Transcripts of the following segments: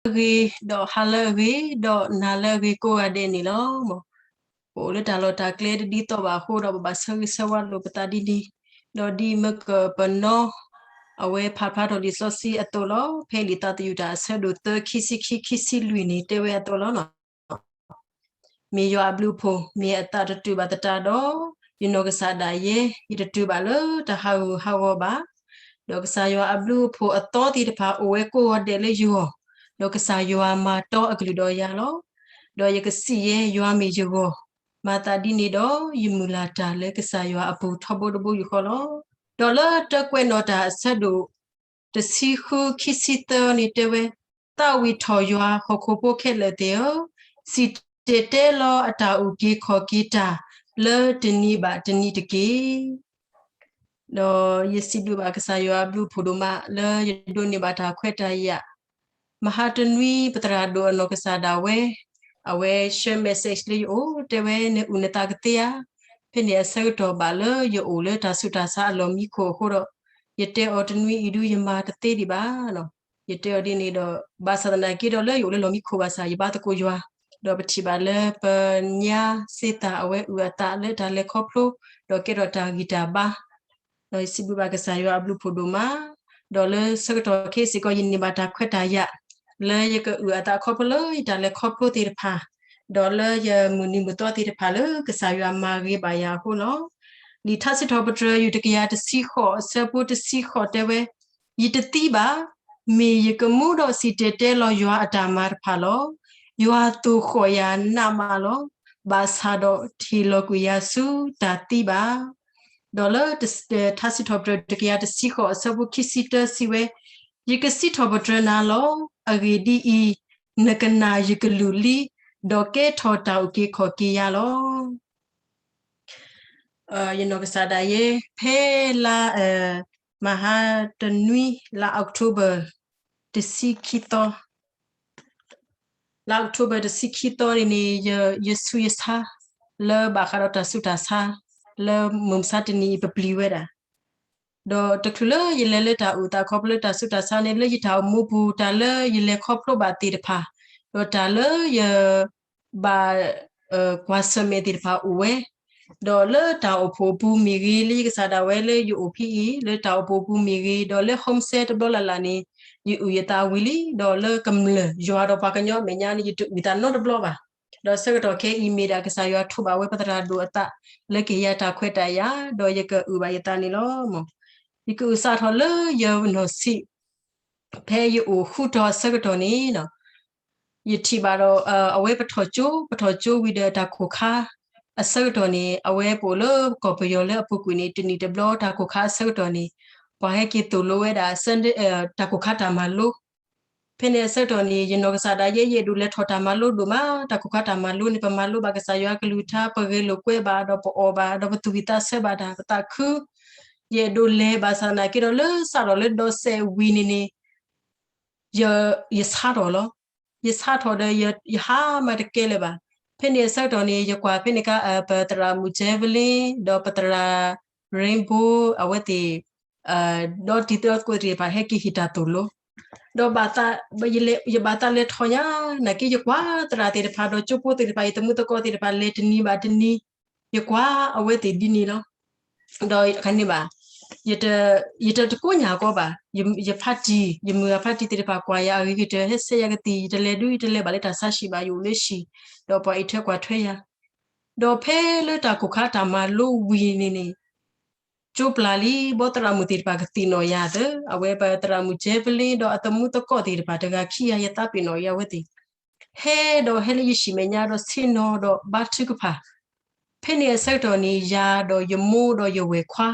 မုၢ်နၤလၢအဂ့ၤ, ဒီးဟါလၢအဂ့ၤ, ဒီးနၤလၢအဂ့ၤကိးဂၤဒဲးန့ၣ်လီၤ. ပအိၣ်လၢတၢ်လီၢ်တၢ်ကျဲတဒ်သိးဘၣ်အဃိဒီး ပဘၣ်ဆၢဂ့ၤဆၢဝါလိာ်ပသးဒ်န့ၣ်, ဒီးဒ်မ့ၢ်ကပနီၣ် အဝဲဖးဖျါထီၣ်လံာ်စီဆှံအသိးလီၤ. ဖဲလံာ်သးသယုၢ်တၢ်အဆၢဒိၣ်သၢ ခံဆံခံ ခံဆံလွံၢ်န့ၣ် တဲဝဲအသိးလီၤ. မ့ၢ်ယွၤအဘျုးအဖှိၣ်, မ့ၢ်အသးတတုာ်ဘၣ်သတးဒီး, ယနီၢ်ကစၢ်ဒၣ်ယဲ, ယတတုာ်ဘၣ်လၢတၢ်ဟးဂူာ်ဟးဂီၤဘၣ်. ဒီးကစၢ်ယွၤအဘျုးအဖှိၣ်အသီသ့ၣ်တဖၣ်အိၣ်ဝဲကိးဂၤဒဲးလၢယဂီၢ်, ဒီးကစၢ်ယွၤမၤတီအကလုၢ်ဒီးယၤလီၤ. ဒီးယကစံးယဲ, ယွၤမ့ၢ်ယဂီၢ်, မၤသးဒ်န့ၣ်ဒီး ယမုၢ်လၢ်တၢ်လၢကစၢ်ယွၤအပူၤထီဘိတဘိယူၢ်ဃီလီၤ. ဒီးလၢတၢ်ကွဲးနီၣ်တၢ်အဆၢဒိၣ် တဆံဃု ခံဆံသၢန့ၣ်တဲဝဲ, သးဝံၣ်ထီၣ်ယွၤဟီၣ်ခိၣ်ဖိခဲလၢာ်သ့ၣ်ဧၢ, စံၣ်တဲၤတဲလီၤအတၢ်အုၣ်က့ၤခီၣ်က့ၤတၢ်လၢတနံၤဘၣ်တနံၤတက့ၢ်. ဒီးယစံးဘျုးဘၣ်ကစၢ်ယွၤအဘျုးအဖှိၣ်ဒိၣ်မးလၢယဒိးန့ၢ်ဘၣ်တၢ်ခွဲးတၢ်ယာ်, မဟါတနွံပသရၣ်ဒိၣ်အနီၢ်ကစၢ်ဒၣ်ဝဲ, အဝဲ share message လၢယအိၣ် တဲဝဲနအုၣ်နသးကသ့ဧါ. ဖဲန့ၣ်အဆၢကတီၢ်ဘၣ်လၢယအိၣ်လၢတၢ်ဆူးတၢ်ဆါအလီၢ်မံခိၣ်အဃိဒီး, ယတဲအီၤတနွံအံၤဒုးယမၤတသ့ဒံးဘၣ်. ယတဲအီၤဒ်န့ၣ်ဒီး ဘၣ်ဆၣ်သနာ်က့ဒီးလၢယအိၣ်လၢလီၢ်မံခိၣ်ဘၣ်ဆၣ် ယဘါသကိးယွၤဒီးပထံၣ်ဘၣ်လၢပညါစ့သးအဝဲအုၣ်အသးလၢတၢ်လဲၤခီဖျိ, ဒီးကဲထီၣ်တၢ်ဂံၢ်တၢ်ဘါ ဒီးယစံးဘျုးဘၣ်ကစၢ်ယွၤအဘျုးအဖှိၣ်ဒိၣ်မး, ဒီးလၢဆၢကတီၢ်ခဲအံၤစ့ၢ်ကီး ယန့ၢ်ဘၣ်တၢ်ခွဲးတၢ်ယာ်, လၢယကအုၣ်အသးခီဖျိလၢယတၢ်လဲၤခီဖျိသ့ၣ်တဖၣ်, ဒီးလၢယမုၢ်နံၤမုၢ်သီသ့ၣ်တဖၣ်လၢကစၢ်ယွၤမၤဂ့ၤဘၣ်ယၤအဃိလီၤ. လံာ်ထါစံးထီၣ်ပတြၢၤ ယူၢ်တကယၤတဆံဃိး အဆၢဖိတဆံဃိးတဲဝဲ, ယတသံဘၣ်, မ့ၢ်ယကမူဒီးစံၣ်တဲၤတဲလီၤယွၤအတၢ်မၤတဖၣ်လီၤ. ယွၤသိၣ်ဃီၣ်ယၤနးမးလီၤ. ဘၣ်ဆၣ်ဒီးထံၣ်လီၤကွံာ်ယၤဆူတၢ်သံဘၣ်. ဒီးလၢထါစံးထီၣ်ပတြၢၤ တကယၤတဆံဃိး အဆၢဖိခံဆံတၢစံးဝဲ, ယကစံးထီၣ်ပတြၢၤနၤလီၤ. အဂ့ၢ်ဒ်အံၤ, နကနၣ်ယကလုၢ်လံ, ဒီးကဲထီၣ်တၢ်အုၣ်က့ၤခီၣ်က့ၤယၤလီၤ. ယနီၢ်ကစၢ်ဒၣ်ယဲ ဖဲလါ မဟါတနွံ လါ October တဆံခံသီ, လါ October တဆံခံသီန့ၣ်န့ၣ် ယဆူးယဆါ လၢဘၣ်ဃးဒီးတၢ်ဆူးတၢ်ဆါ လၢမုၢ်မဆါတနံၤအံၤပပျံၤဝဲဒၣ်, ဒီးတချုးလၢယလဲၤလၢတၢ်အုၣ်သးခီဖျိလၢတၢ်ဆူးတၢ်ဆါန့ၣ် လၢယတၢ်အိၣ်မူပူၤ တၢ်လၢယလဲၤခီဖျိဘၣ်သ့ၣ်တဖၣ်, ဒီးတၢ်လၢယ ဘၣ်ကွၢ်ဆၢၣ်မဲာ်သ့ၣ်တဖၣ်အိၣ်ဝဲ, ဒီးလၢတၢ်အိၣ်ဖှိၣ်အပူၤမ့ၢ်ဂ့ၤ, လၢယကစၢ်ဒၣ်ဝဲလၢယအိၣ်ဖဲအံၤ လၢတၢ်အိၣ်ဖှိၣ်အပူၤမ့ၢ်ဂ့ၤ, ဒီးလၢ home cell တဘျီလၢ်လၢ်န့ၣ် ယအုၣ်ယသးဝံၤလံ, ဒီးလၢကမျၢၢ်ယွၤဒီးပှၤကညီအမဲာ်ညါန့ၣ် ယတအုၣ်သးနီတဘျီဘၣ်. ဒီးဆၢကတီၢ်ခဲအံၤမ့ၢ်ဒၣ်ကစၢ်ယွၤထိးဘၣ်ဝဲပသရၣ်ဒိၣ်အသး လၢကဟ့ၣ်ယၤတၢ်ခွဲးတၢ်ယာ်, ဒီးယကအုၣ်ဘၣ်ယသးန့ၣ်လီၤ. ယကအုၣ်စးထီၣ်လၢယနီၢ်ဆံး ဖဲယအိၣ်ဃုထီၣ်အဆၢကတီၢ်န့ၣ် ယထံၣ်ဘၣ်ဒီး အဝဲပထီၣ်ကၠိ, ပထီၣ်ကၠိဝံၤဒီးတၢ်ကိၢ်ခါအဆၢကတီၢ်န့ၣ် အဝဲပအိၣ်လၢကီၢ်ပယီၤလၢအပူၤကွံာ်န့ၣ် တနံၣ်တဘျီတၢ်ကိၢ်ခါအဆၢကတီၢ်န့ၣ် ပှၤဟဲက့ၤသိၣ်လိဝဲဒၣ် တၢ်ကိၢ်ခါတၢ်မၤလိ ဖဲန့ၣ်အဆၢကတီၢ်န့ၣ် ယနီၢ်ကစၢ်ဒၣ်ယဲ ယအဲၣ်ဒိးလဲၤထီၣ်တၢ်မၤလိဒိၣ်မး, တၢ်ကိၢ်ခါတၢ်မၤလိန့ၣ် ပမၤလိဘၣ်ကစၢ်ယွၤအကလုၢ်ကထါ, ပဂဲၤလိာ်ကွဲဘၣ်ဒီးပအီၣ်ဘၣ် ဒီးပသူၣ်ဝံၣ်သးဆၢဘၣ်တၢ် ပသးခု, ယအဲၣ်ဒိးလဲၤဘၣ်ဆၣ်သနာ်က့ဒီးလၢစးထီၣ်လၢဒီးစဲးဝံၤန့ၣ်န့ၣ် ယဆါထီၣ်လီၤ. ယဆါထီၣ်ဒီးယဟါမးတကဲလၢၤဘၣ်. ဖဲန့ၣ်အဆၢကတီၢ်န့ၣ် ယကွၢ်ဖဲန့ၣ်အခါ ပသရၣ်မုၣ်ကၠဲဝလ့ ဒီးပသရၣ် Rainbow အဝဲသ့ၣ် ဒီးတံၤသကိးသ့ၣ်တဖၣ်ဟဲက့ၤဟ့ၣ်တၢ်သိၣ်လိ ဒီး ယဘၣ်သးလဲၤထီၣ်ညါ နာ်က့ယကွၢ်သရၣ်သ့ၣ်တဖၣ်ဒီးကၠိဖိသ့ၣ်တဖၣ် ယသမူသကိးသ့ၣ်တဖၣ်လဲၤတနံၤဘၣ်တနံၤ ယကွၢ်အဝဲသ့ၣ်ဒ်န့ၣ်လီၤ. ဒီးခန့ၣ်ဘၣ် ယတကိးညါကီဘၣ်, ယဖါတံၢ် ယမုၢ်ဂၤဖါတံၢ်သ့ၣ်တဖၣ်ကွၢ်ယၤအဂ့ၤကတၢၢ် ဟဲဆဲးယၤကသံၣ် ယတလဲၤဒု ယတလဲၤဘၣ်လၢတၢ်ဆါဟံၣ်ဘၣ် ယအိၣ်လၢဟံၣ် ဒီးပှၤအံးထွဲကွၢ်ထွဲယၤ ဒီးဖဲလၢတၢ်ကိၢ်ခါတၢ်မၤလိဝံၤန့ၣ်န့ၣ် ကၠိပျၢ်လံ ဘီသရၣ်မုၣ်သ့ၣ်တဖၣ်ကသ့ၣ်နီၣ်ယၤသၢ အဝဲပသရၣ်မုၣ်ကၠဲပလ့ဒီးအသမူသကိးသ့ၣ်တဖၣ်တဂၤခံဂၤ ယသးပ့ၤနီၣ်အံၤအဝဲသ့ၣ် ဟဲဒီးဟဲလၢယဟံၣ်မဲာ်ညါဒီးဆ့ၣ်နီၤဒီးဘါထုကဖၣ် ဖဲန့ၣ်အဆၢကတီၢ်န့ၣ် ယၤဒီးယမိၢ်ဒီးယဝဲၢ်ခွါ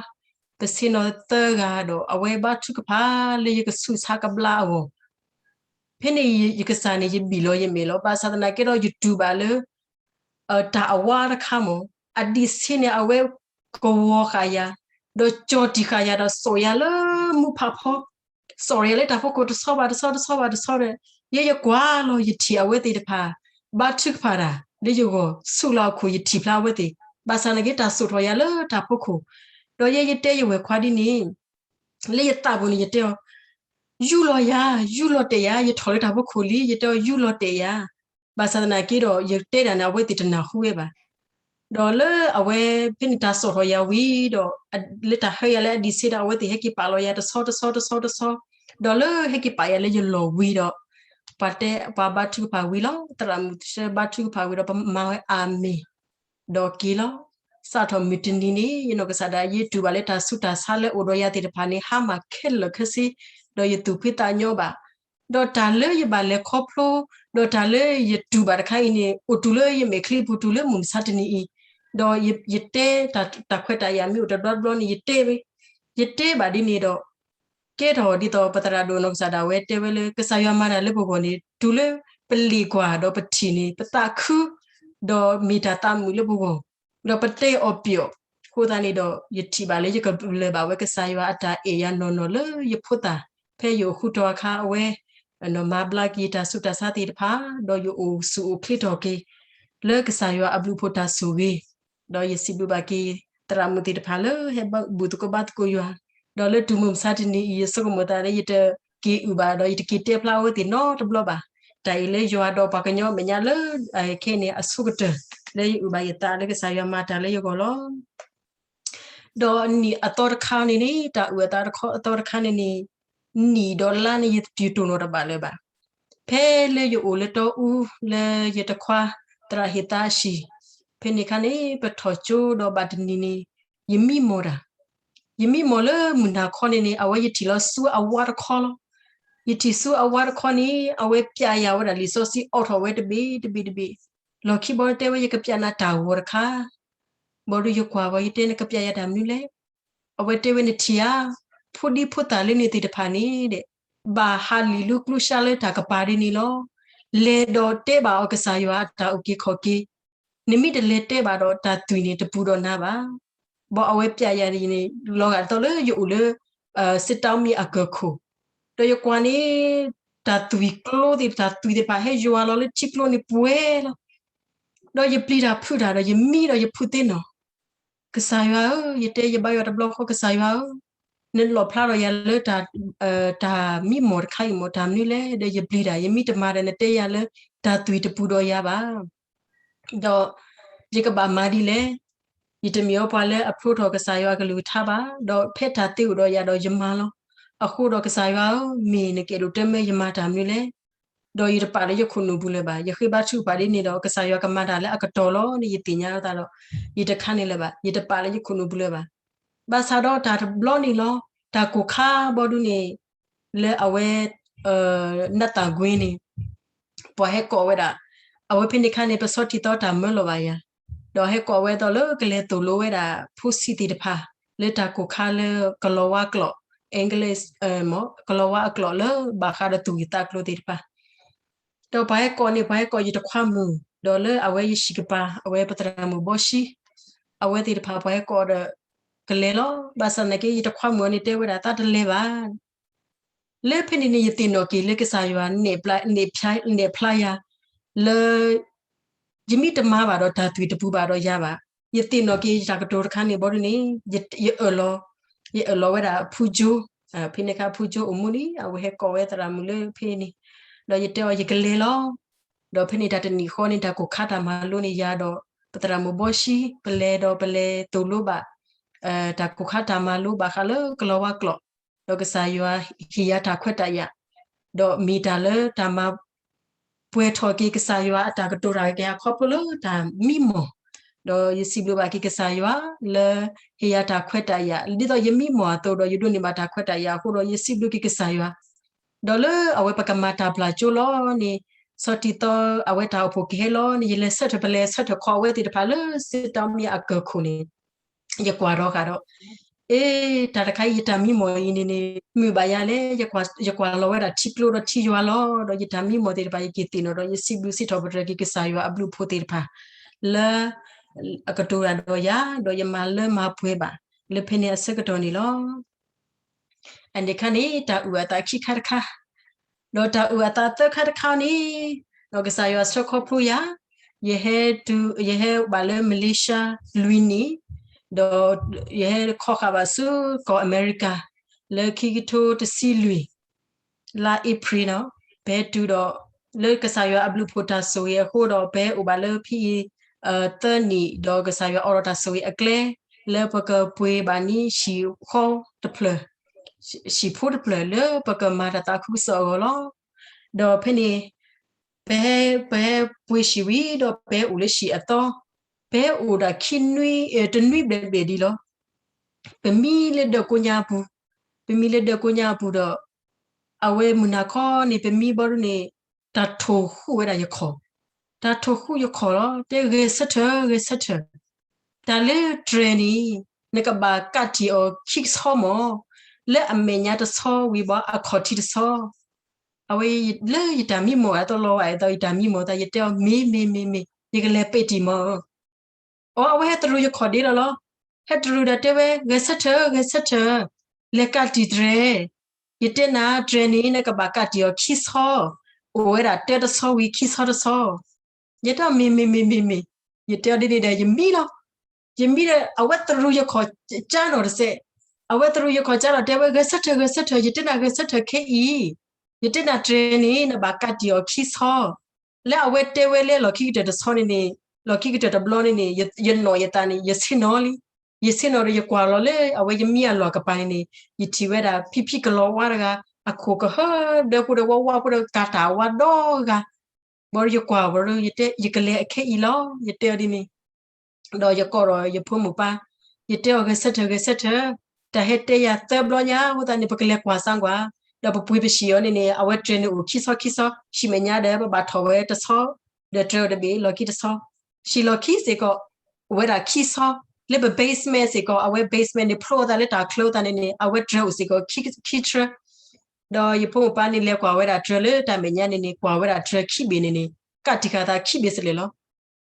ပဆ့ၣ်နီၤသၢဂၤဒီးအဝဲဘါထုကဖၣ်လၢယကဆူးဆါကဘျါအဂီၢ် ဖဲန့ၣ်ယကစၢ်န့ၣ် ယဘံၣ်လီၤယမဲာ်လီၤ. ဘၣ်ဆၣ်သနာ်က့ဒီး ယတူၢ်ဘၣ်လၢ တၢ်အဝါတခါမး အဒံးဆ့န့ၣ် အဝဲကဝီၤဃာ်ယၤ ဒီးကၠီၣ်တံၢ်ဃာ်ယၤ ဒီးစိာ်ယၤလၢမူးဖးဖီ စိာ်ယၤလၢတၢ်ဖီခိၣ်တဆီဘၣ်တဆီ တဆီဘၣ်တဆီဒီး ယဲယကွၢ်လီၤ ယထံၣ်အဝဲသ့ၣ်တဖၣ် ဘါထုကဖၣ်တၢ် လၢယဂီၢ် ဆူၣ်လီၤအခိၣ် ယထံၣ်ဖျါအဝဲသ့ၣ် ဘၣ်ဆၣ်သနာ်က့ တၢ်စိာ်ထီၣ်ယၤလၢတၢ်ဖီခိၣ် ဒီးယဲယတဲယဝဲၢ်ခွါဒ်န့ၣ် လၢယသးပူၤန့ၣ် ယတဲအီၤ ယူၢ်လီၤယၤ, ယူၢ်လီၤတဲာ်ယၤ, ယထီၣ်လၢတၢ်ဖီခိၣ်လံ, ယတဲအီၤ ယူၢ်လီၤတဲာ်ယၤ, ဘၣ်ဆၣ်သနာ်က့ဒီး ယတဲဒၣ်န့ၣ် အဝဲသ့ၣ်တနၢ်ဟူဝဲဘၣ်. ဒီးလၢအဝဲဖဲန့ၣ်တၢ်စိာ်ထီၣ်ယၤဝံၤဒီး လၢတၢ်ဟၢယၤလၢအဒံးဆ့ဒီး အဝဲသ့ၣ်ဟဲက့ၤပာ်လီၤယၤတဆီတဆီတဆီတဆီ, ဒီးလၢဟဲက့ၤပာ်ယၤလၢယလီၢ်ဝံၤဒီး ပှၤတဲ ပှၤဘါထုကဖၣ်ဝံၤလီၤ. သရၣ်မုၣ်ဆှၢဘါထုကဖၣ်ဝံၤဒီး ပမၤဝဲအၤမ့ၣ် ဒီးက့ၤလီၤ. စးထီၣ်မုၢ်တနံၤန့ၣ် ယနီၢ်ကစၢ်ဒၣ်ယဲတူၢ်ဘၣ်လၢတၢ်ဆူးတၢ်ဆါလၢအိၣ်ဒီးယၤသ့ၣ်တဖၣ်န့ၣ် ဟါမၢ်ခဲလၢာ်ခဲဆ့, ဒီးယသူၣ်ဖှံသးညီဘၣ်. ဒီးတၢ်လၢယဘၣ်လဲၤခီဖျိ, ဒီးတၢ်လၢယတူၢ်ဘၣ်တခါအံၤန့ၣ် အိၣ်တုၤလၢယမဲာ်ချံပူၤတုၤလၢမုၢ်မဆါတနံၤအံၤ, ဒီးယတဲတၢ်ခွဲးတၢ်ယာ်မ့ၢ်အိၣ်တဘျီတဘျီန့ၣ် ယတဲဝဲ, ယတဲဘၣ်ဒ်န့ၣ်ဒီး ကဲထီၣ်ဒ်သိးပသရၣ်ဒိၣ်နီၢ်ကစၢ်ဒၣ်ဝဲတဲဝဲလၢ ကစၢ်ယွၤမၤတၢ်လၢပဂီၢ်န့ၣ် တုၤလၢပလ့ၣ်ကွၢ်ဒီးပထံၣ်န့ၣ် ပသးခု, ဒီးမ့ၢ်တၢ်သးမုာ်လၢပဂီၢ်, ဒီးပတဲအီၤပျီ, အဃိသတးန့ၣ်ဒီး ယထံၣ်ဘၣ်လၢယကလၢၢ်ဘၣ်ဝဲကစၢ်ယွၤအတၢ်အဲၣ်ယၤနီၢ်နီၢ်လၢယဖိသၣ်, ဖဲယအိၣ်ဃူတီၤအခါအဝဲ မၤဘျါက့ၤယတၢ်ဆူးတၢ်ဆါသ့ၣ်တဖၣ်, ဒီးယအိၣ်ဆူၣ်အိၣ်ချ့ထီၣ်က့ၤ လၢကစၢ်ယွၤအဘျုးအဖှိၣ်တၢ်ဆိၣ်ဂ့ၤ, ဒီးယစံးဘျုးဘၣ်က့ၤ သရၣ်မုၣ်သ့ၣ်တဖၣ်လၢဟဲဘူၣ်သကိးဘါသကိးယွၤ, ဒီးလၢတုၤမုၢ်မဆါတနံၤအံၤ ယဆိကမိၣ်သးလၢယတက့ၤအုၣ်ဘၣ်ဒီး ယတက့ၤတဲဖျါအဝဲသ့ၣ်နီတဘျီဘၣ်. တၢ်အံၤလၢယွၤဒီးပှၤကညီမဲာ်ညါလၢ ခဲအံၤန့ၣ် အဆိကတၢၢ် လၢယအုၣ်ဘၣ်ယသးလၢကစၢ်ယွၤမၤတၢ်လၢယဂီၢ်လီၤ. ဒီးနံၣ်အသီတခါန့ၣ်န့ၣ် တၢ်အုၣ်အသးတခါအသီတခါန့ၣ်န့ၣ် နံၣ်ဒီးလါန့ၣ် ယတတိၢ်နီၣ်တဘၣ်လၢၤဘၣ်. ဖဲလၢယအိၣ်လၢတီအူ လၢယတခွါ သရၣ်ဟ့ၣ်သါအဟံၣ်, ဖဲန့ၣ်အခါန့ၣ် ပထီၣ်ကၠိဒီးဘၣ်တနံၤန့ၣ် ယမံမီၢ်တၢ်, ယမံမီၢ်လၢမုၢ်နၤခီန့ၣ်န့ၣ် အဝဲယထံၣ်လီၤဆူအဝါတခီလီၤ. ယထံၣ်ဆူအဝါတခီန့ၣ် အဝဲပျဲယၤဝဲဒၣ်လံာ်စီဆှံ အိးထီၣ်ဝဲတဘ့ၣ်တဘ့ၣ်တဘ့ၣ်, လီၢ်ခံဘီတဲဝဲ ယကပျဲနၤတၢ်ဂီၤတခါ, ဘၣ်ဒီးယကွၢ်ဝဲ ယတဲ နကပျဲယၤတၢ်မနုၤလဲၣ်. အဝဲတဲဝဲ နထံၣ်ဧါ, ဖိဒံဖိသၣ်လၢန့ၣ်သ့ၣ်တဖၣ်န့ၣ် ဘၣ်ဟးလံာ်လၢကျိရှါလၢတၢ်ကပၤဒ်န့ၣ်လီၤ. လဲၤဒီးတဲဘၣ်အီၤကစၢ်ယွၤအတၢ်အုၣ်က့ၤခီၣ်က့ၤ, နမ့ၢ်တလဲၤတဲဘၣ်ဒီး တၢ်သွံၣ်န့ၣ်တပူၤဒီးနၤဘၣ်. ဘၣ်အဝဲပျဲယၤန့ၣ် လီၤဂာ်ဒ်သိးလၢယအိၣ်လၢ စစ်တောင်းမြစ် အကၢၢ်ခိၣ်, ဒီးယကွၢ်န့ၣ် တၢ်သွံၣ်ကျိသ့ၣ် တၢ်သွံၣ်သ့ၣ်တဖၣ်ဟဲယွၤလီၤလၢထံကျိန့ၣ် ပှဲၤလီၤ. ဒီးယပျံၤတၢ်ဖုးတၢ်ဒီး ယမံဒီးယဖုးသ့နီၢ်, ကစၢ်ယွၤဧၢ, ယတဲ ယဘါယွၤတဘျီဃီ ကစၢ်ယွၤဧၢ, နလီၣ်ဖျါထီၣ်ယၤလၢ တၢ်မံမီၢ်တခါအံၤမီၢ် တၢ်မနုၤလဲၣ်. ဒီးယပျံၤတၢ် ယမံတမၤဒီး နတဲယၤလၢ တၢ်သွံၣ်တပူၤဒီးယၤဘၣ်. ဒီးယကဘၣ်မၤဒ်လဲၣ်. ယတမ့ၢ်အီပှၤလၢအဖျိထီၣ်ကစၢ်ယွၤအကလုၢ်ကထါဘၣ်, ဒီးဖဲတၢ်သ့အိၣ်ဒီးယၤဒီးယမၤလီၤ. အဃိဒီးကစၢ်ယွၤဧၢ, မ့ၢ်နကအဲၣ်ဒိးတဲမၢယမၤတၢ်မနုၤလဲၣ်. ဒီးယတပာ်လၢယခိၣ်နူာ်ပူၤလၢၤဘၣ်. ယဃ့ဘါထုကဖၣ်ဒ်န့ၣ်ဒီး ကစၢ်ယွၤကမၤတၢ်လၢအကတီၢ်လီၤန့ၣ် ယသ့ၣ်ညါအသးဒီး ယတခါန့ၣ်လၢၤဘၣ်, ယတပာ်လၢယခိၣ်နူာ်ပူၤလၢၤဘၣ်. ဘၣ်ဆၣ်ဒီးတၢ်တဘျီန့ၣ်လီၤ, တၢ်ကိၢ်ခါဘီဒုန့ၣ် လၢအဝဲ နးသၣ်ကွ့န့ၣ် ပှၤဟဲကိးဝဲဒၣ်, အဝဲဖဲန့ၣ်အခါန့ၣ် ပဆီထံသီတၢ်မၢလီၤဘၣ်ယၤ, ဒီးဟဲကိးဝဲဒၣ်လၢကလဲၤသိၣ်လိဝဲဒၣ် ဖိဆံးသ့ၣ်တဖၣ် လၢတၢ်ကိၢ်ခါလၢကလီၤဝါကျိာ် English ကလီၤဝါအကျိာ်လၢဘၣ်ဃးဒီးသူၣ်ဂ့ၢ်သးကျိၤသ့ၣ်တဖၣ် ဒီးပှၤဟဲကိးန့ၣ် ပှၤဟဲကိးယတခွါမုၣ်, ဒီးလၢအဝဲယဟံၣ်ကပၤ အဝဲပသရၣ်မုၣ်ဘီၡံ, အဝဲသ့ၣ်တဖၣ်ပှၤဟဲကိးဒီး ကလဲၤလီၤ. ဘၣ်ဆၣ်သနာ်က့ ယတခွါမုၣ်အီၤန့ၣ်တဲဝဲဒၣ် သးတလဲၤဘၣ်. လၢဖဲန့ၣ်န့ၣ် ယသ့ၣ်နီၣ်က့ၤလၢကစၢ်ယွၤ နဲၣ်ဖျါယၤ လၢ ယမ့ၢ်တမၤဘၣ်ဒီးတၢ်သွံၣ်တပူၤဘၣ်ဒီးယၤဘၣ်. ယသ့ၣ်နီၣ်က့ၤယတၢ်ကတိၤတခါန့ၣ်ဘီဒုန့ၣ် ယအၢၣ်လီၤ, ယအၢၣ်လီၤဝဲဒၣ်ဖုကၠိ, ဖဲန့ၣ်အခါဖုကၠိအိၣ်မူလံ အဝဲဟဲကိးဝဲသရၣ်မုၣ်လၢဖဲန့ၣ်, ဒီးယတဲအီၤ ယကလဲၤလီၤ. ဒီးဖဲန့ၣ်တၢ်တနံၣ်ဃီန့ၣ် တၢ်ကိၢ်ခါတၢ်မၤလိန့ၣ် ယၤဒီးပသရၣ်မုၣ်ဘီၡံ ပလဲၤဒီးပလဲၤသိၣ်လိဘၣ် တၢ်ကိၢ်ခါတၢ်မၤလိဘၣ်ဃးလၢကလီၤဝါကျိာ်, ဒီးကစၢ်ယွၤဟ့ၣ်ယၤတၢ်ခွဲးတၢ်ယာ်, ဒီးမ့ၢ်တၢ်လၢတၢ်မၤပှဲၤထီၣ်က့ၤကစၢ်ယွၤအတၢ်ကတိၤတၢ်ကကဲခီဖျိလၢတၢ်မံမီၢ်, ဒီးယစံးဘျုးဘၣ်က့ၤကစၢ်ယွၤလၢ ဟ့ၣ်ယၤတၢ်ခွဲးတၢ်ယာ် ဒ်သိးယမံမီၢ်အသိးဒီး ယဒိးန့ၢ်ဘၣ်တၢ်ခွဲးတၢ်ယာ်အဃိဒီး ယစံးဘျုးက့ၤကစၢ်ယွၤ ဒီးလၢအဝဲပကမၤတၢ်ပျၢ်ကၠိလီၤန့ၣ် ဆီထံသီအဝဲတၢ်အိၣ်ဖှိၣ်ကဟဲလီၤန့ၣ် ယလဲၤဆၢထၢၣ် ပလဲၤဆၢထၢၣ်ခီအဝဲသ့ၣ်တဖၣ်လၢ စစ်တောင်းမြစ် အကၢၢ်ခိၣ်န့ၣ် ယကွၢ်ဒီးဃာ်ဒီး အ့ တၢ်တခါအံၤယတၢ်မံမီၢ်အံၤန့ၣ်န့ၣ် မုာ်ဘၣ်ယၤလဲၣ်, ယကွၢ်လီၤဝဲဒၣ်ထံကျိဒီးထံယွၤလီၤ. ဒီးယတၢ်မံမီၢ်သ့ၣ်တဖၣ် ယက့ၤသ့ၣ်နီၣ်ဒီး ယစံးဘျုးစံးထီၣ်ပတြၢၤက့ၤကစၢ်ယွၤအဘျုးအဖှိၣ်သ့ၣ်တဖၣ် လၢအကတိၤတၢ်ဒီးယၤ ဒီးယမၤလၢမၤပှဲၤဘၣ် လၢဖဲန့ၣ်အဆၢကတီၢ်န့ၣ်လီၤ. အန့ၣ်ခါန့ၣ် တၢ်အုၣ်အသးခံခါတခါ, ဒီးတၢ်အုၣ်အသးသၢခါတခါန့ၣ်, ဒီးကစၢ်ယွၤဆှၢခီဖျိယၤ, ယဟဲတုၤ, ယဟဲဘၣ်လၢ Malaysia လွံၢ်နံၣ်, ဒီးယဟဲခီဃာ်ဘၣ်ဆူကီၢ်အမဲရကၤ လၢခံကထိတဆံလွံၢ်, လါအ့ဖြ့ၣ်နီၤ, ပဟဲတုၤဒီး လၢကစၢ်ယွၤအဘျုးအဖှိၣ်တၢ်ဆိၣ်ဂ့ၤအဃိဒီး ပဟဲအိၣ်ဘၣ်လၢဖဲအံၤ သၢနံၣ်ဒီးကစၢ်ယွၤအိးထီၣ်တၢ်ဆိၣ်ဂ့ၤအကျဲ လၢပကပှ့ၤဘၣ်န့ၢ်ဟံၣ်ဃီတဖျၢၣ်, ဟံၣ်ဖိတဖျၢၣ်လၢပကမၤတၢ်သးခုကစီၣ်အဂီၢ်လီၤ. ဒီးဖဲန့ၣ် ပဟဲ ပဟဲပှ့ၤဟံၣ်ဝံၤဒီး ပဟဲအိၣ်လၢဟံၣ်အသီ, ပဟဲအိၣ်ဒၣ်ခံနွံ တနွံဘျဲၣ်ဘျဲၣ်ဒံးလီၤ. ပမံလၢဒၢးကိညါအပူၤ, ပမံလၢဒၢးကိညါအပူၤဒီး အဝဲမုၢ်နၤခီန့ၣ် ပမံဘီဒ်န့ၣ် တၢ်ထိၣ်ဃူဝဲဒၣ်ယခီၣ်, တၢ်ထိၣ်ဃူယခီၣ်လီၤ. တဲဂဲၤဆၢထၢၣ် ဂဲၤဆၢထၢၣ်, တၢ်လၢတြဲၤန့ၣ် နကဘၣ်ကးတံာ်အီၤခံကဆီမၢ်, လၢအမဲာ်ညါတဆီဝံၤဘၣ်အခီၣ်ထံးတဆီ, အဝဲလၢယတၢ်မံမီၢ်အသီလီၤဝဲအသိး ယတၢ်မံမီၢ်သး ယတဲအီၤ မ့ၢ်မ့ၢ်မ့ၢ်မ့ၢ် ယကလဲၤပဲာ်တံာ်မၢ်. အီ အဝဲဟဲတရူးယခီၣ်ဒ့လီၤလီၤ. ဟဲတရူးဒီးတဲဝဲ ဂဲၤဆၢထၢၣ် ဂဲၤဆၢထၢၣ်, လဲၤကးတံာ်တြဲၤ, ယတဲနၤတြဲၤန့ၣ် နကဘၣ်ကးတံာ်အီၤခံဆီ, အိၣ်ဝဲဒၣ်တၢတဆီဝံၤခံဆီတဆီ. ယတဲအီၤ မ့ၢ်မ့ၢ်မ့ၢ်မ့ၢ်မ့ၢ်, ယတဲအီၤဒ်န့ၣ်ဒီး ယမံလီၤ. ယမံဒီး အဝဲတရူးယခီၣ်ကၢနီၤတစဲး, အဝဲတရူးယခီၣ်ကၢနီၤ တဲဝဲ ဂဲၤဆၢထၢၣ် ဂဲၤဆၢထၢၣ်, ယတဲနၤဂဲၤဆၢထၢၣ်ခဲအံၤ, ယတဲနၤတြဲၤန့ၣ် နဘၣ်ကးတံာ်အီၤခံဆီ. လၢအဝဲတဲဝဲလၢလီၢ်ခံကတၢၢ်တဆီန့ၣ်န့ၣ်, လီၢ်ခံကတၢၢ်တဘျီန့ၣ်န့ၣ် ယနီၣ်ယသးန့ၣ် ယဆ့ၣ်နီၤလံ. ယဆ့ၣ်နီၤဒီးယကွၢ်လီၤလၢအဝဲယမံအလီၢ်ကပၤန့ၣ်န့ၣ် ယထံၣ်ဝဲဒၣ်ဖံဖံကလီၤဝါတဂၤ အခိၣ်ကဟၢဒၢဖိဒီးဝါဝါဖိဒီးကၤတၢ်ဝါဒီဂၤ, ဘီဒီးယကွၢ်ဝဲဒီး ယတဲ ယကလဲၤအခဲအံၤလီၤ ယတဲအီၤဒ်န့ၣ် ဒီးယကိးဒီးယဖိမုၣ်ပၢ်, ယတဲအီၤ ဂဲၤဆၢထၢၣ် ဂဲၤဆၢထၢၣ်, တၢ်ဟဲတဲယၤသၢဘျီညါ အဃိသတးန့ၣ် ပကလဲၤကွၢ်စၢ်ကွၢ်, ဒီးပပှ့ၤပဟံၣ်အီၤန့ၣ်န့ၣ် အဝဲတြဲၤန့ၣ်အိၣ်ခံဆီခံဆီ, ဟံၣ်မဲာ်ညါဒီး ပဘၣ်ထီၣ်ဝဲတဆီ, ဒီးတြဲၤအိၣ်တဘ့ၣ် လီၢ်ခံတဆီ, ဟံၣ်လီၢ်ခံစ့ၢ်ကီး အိၣ်ဝဲဒၣ်ခံဆီ, လၢပ basement စ့ၢ်ကီး အဝဲ basement န့ၣ် ဖျိအသးလၢတၢ်ချၢအသးန့ၣ်န့ၣ် အဝဲတြဲၤအိၣ်စ့ၢ်ကီးခံဆၢ ဒီးယဖိမုၣ်ပၢ်န့ၣ် လဲၤကွၢ်ဝဲဒၣ်တြဲၤလၢတၢ်မဲာ်ညါန့ၣ်န့ၣ် ကွၢ်ဝဲဒၣ်တြဲၤခံဘ့ၣ်န့ၣ်န့ၣ် ကးတံာ်ဃာ်သးခံဘ့ၣ်စလဲၣ်လီၤ.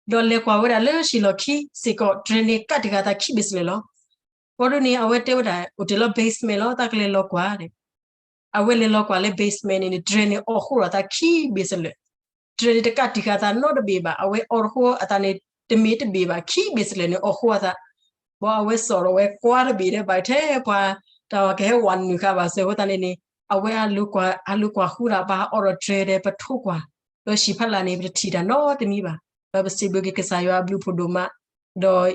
ဒီးလဲၤကွၢ်ဝဲဒၣ်လၢဟံၣ်လီၢ်ခံစ့ၢ်ကီး တြဲၤန့ၣ် ကးတံာ်ဃာ်သးခံဘ့ၣ်စလဲၣ်လီၤ. ဘီဒ်န့ၣ် အဝဲတဲဝဲဒၣ် အိၣ်တ့ၢ်လီၤ basement လီၤ သးကလဲၤလီၤကွၢ် အဝဲလဲၤလီၤကွၢ်လၢ basement န့ၣ်န့ၣ် တြဲၤန့ၣ် အိးဃိဒီးသးခံဘ့ၣ်စလဲၣ်, တြဲၤန့ၣ်တကးတံာ်ဃာ်သးနီတဘ့ၣ်ဘၣ်, အဝဲအိးဃိအသးန့ၣ် တမ့ၢ်တဘ့ၣ်ဘၣ် ခံဘ့ၣ်စလဲၣ်န့ၣ် အိးဃိအသး, ဘီအဝဲစိာ်ဒီးဝဲကွၢ်တဘ့ၣ်ဒီး ဘၣ်ထဲပှၤ တၢ်ကဟဲဝးနုာ်ဃာ်ဘၣ်စၢၤအဃိသတးန့ၣ်န့ၣ် အဝဲအလူၤကွၢ် အလူၤကွၢ်ဃုဒၣ် ပဟးအိးထီၣ်တြဲၤဒီး ပထိကွၢ်, ဒီးဟံၣ်ဖးလာ်န့ၣ် ပတထံၣ်တၢ်နီတမံၤဘၣ်, ဒီးပစံးဘျုးက့ၤကစၢ်ယွၤအဘျုးဖးဒိၣ်မး, ဒီး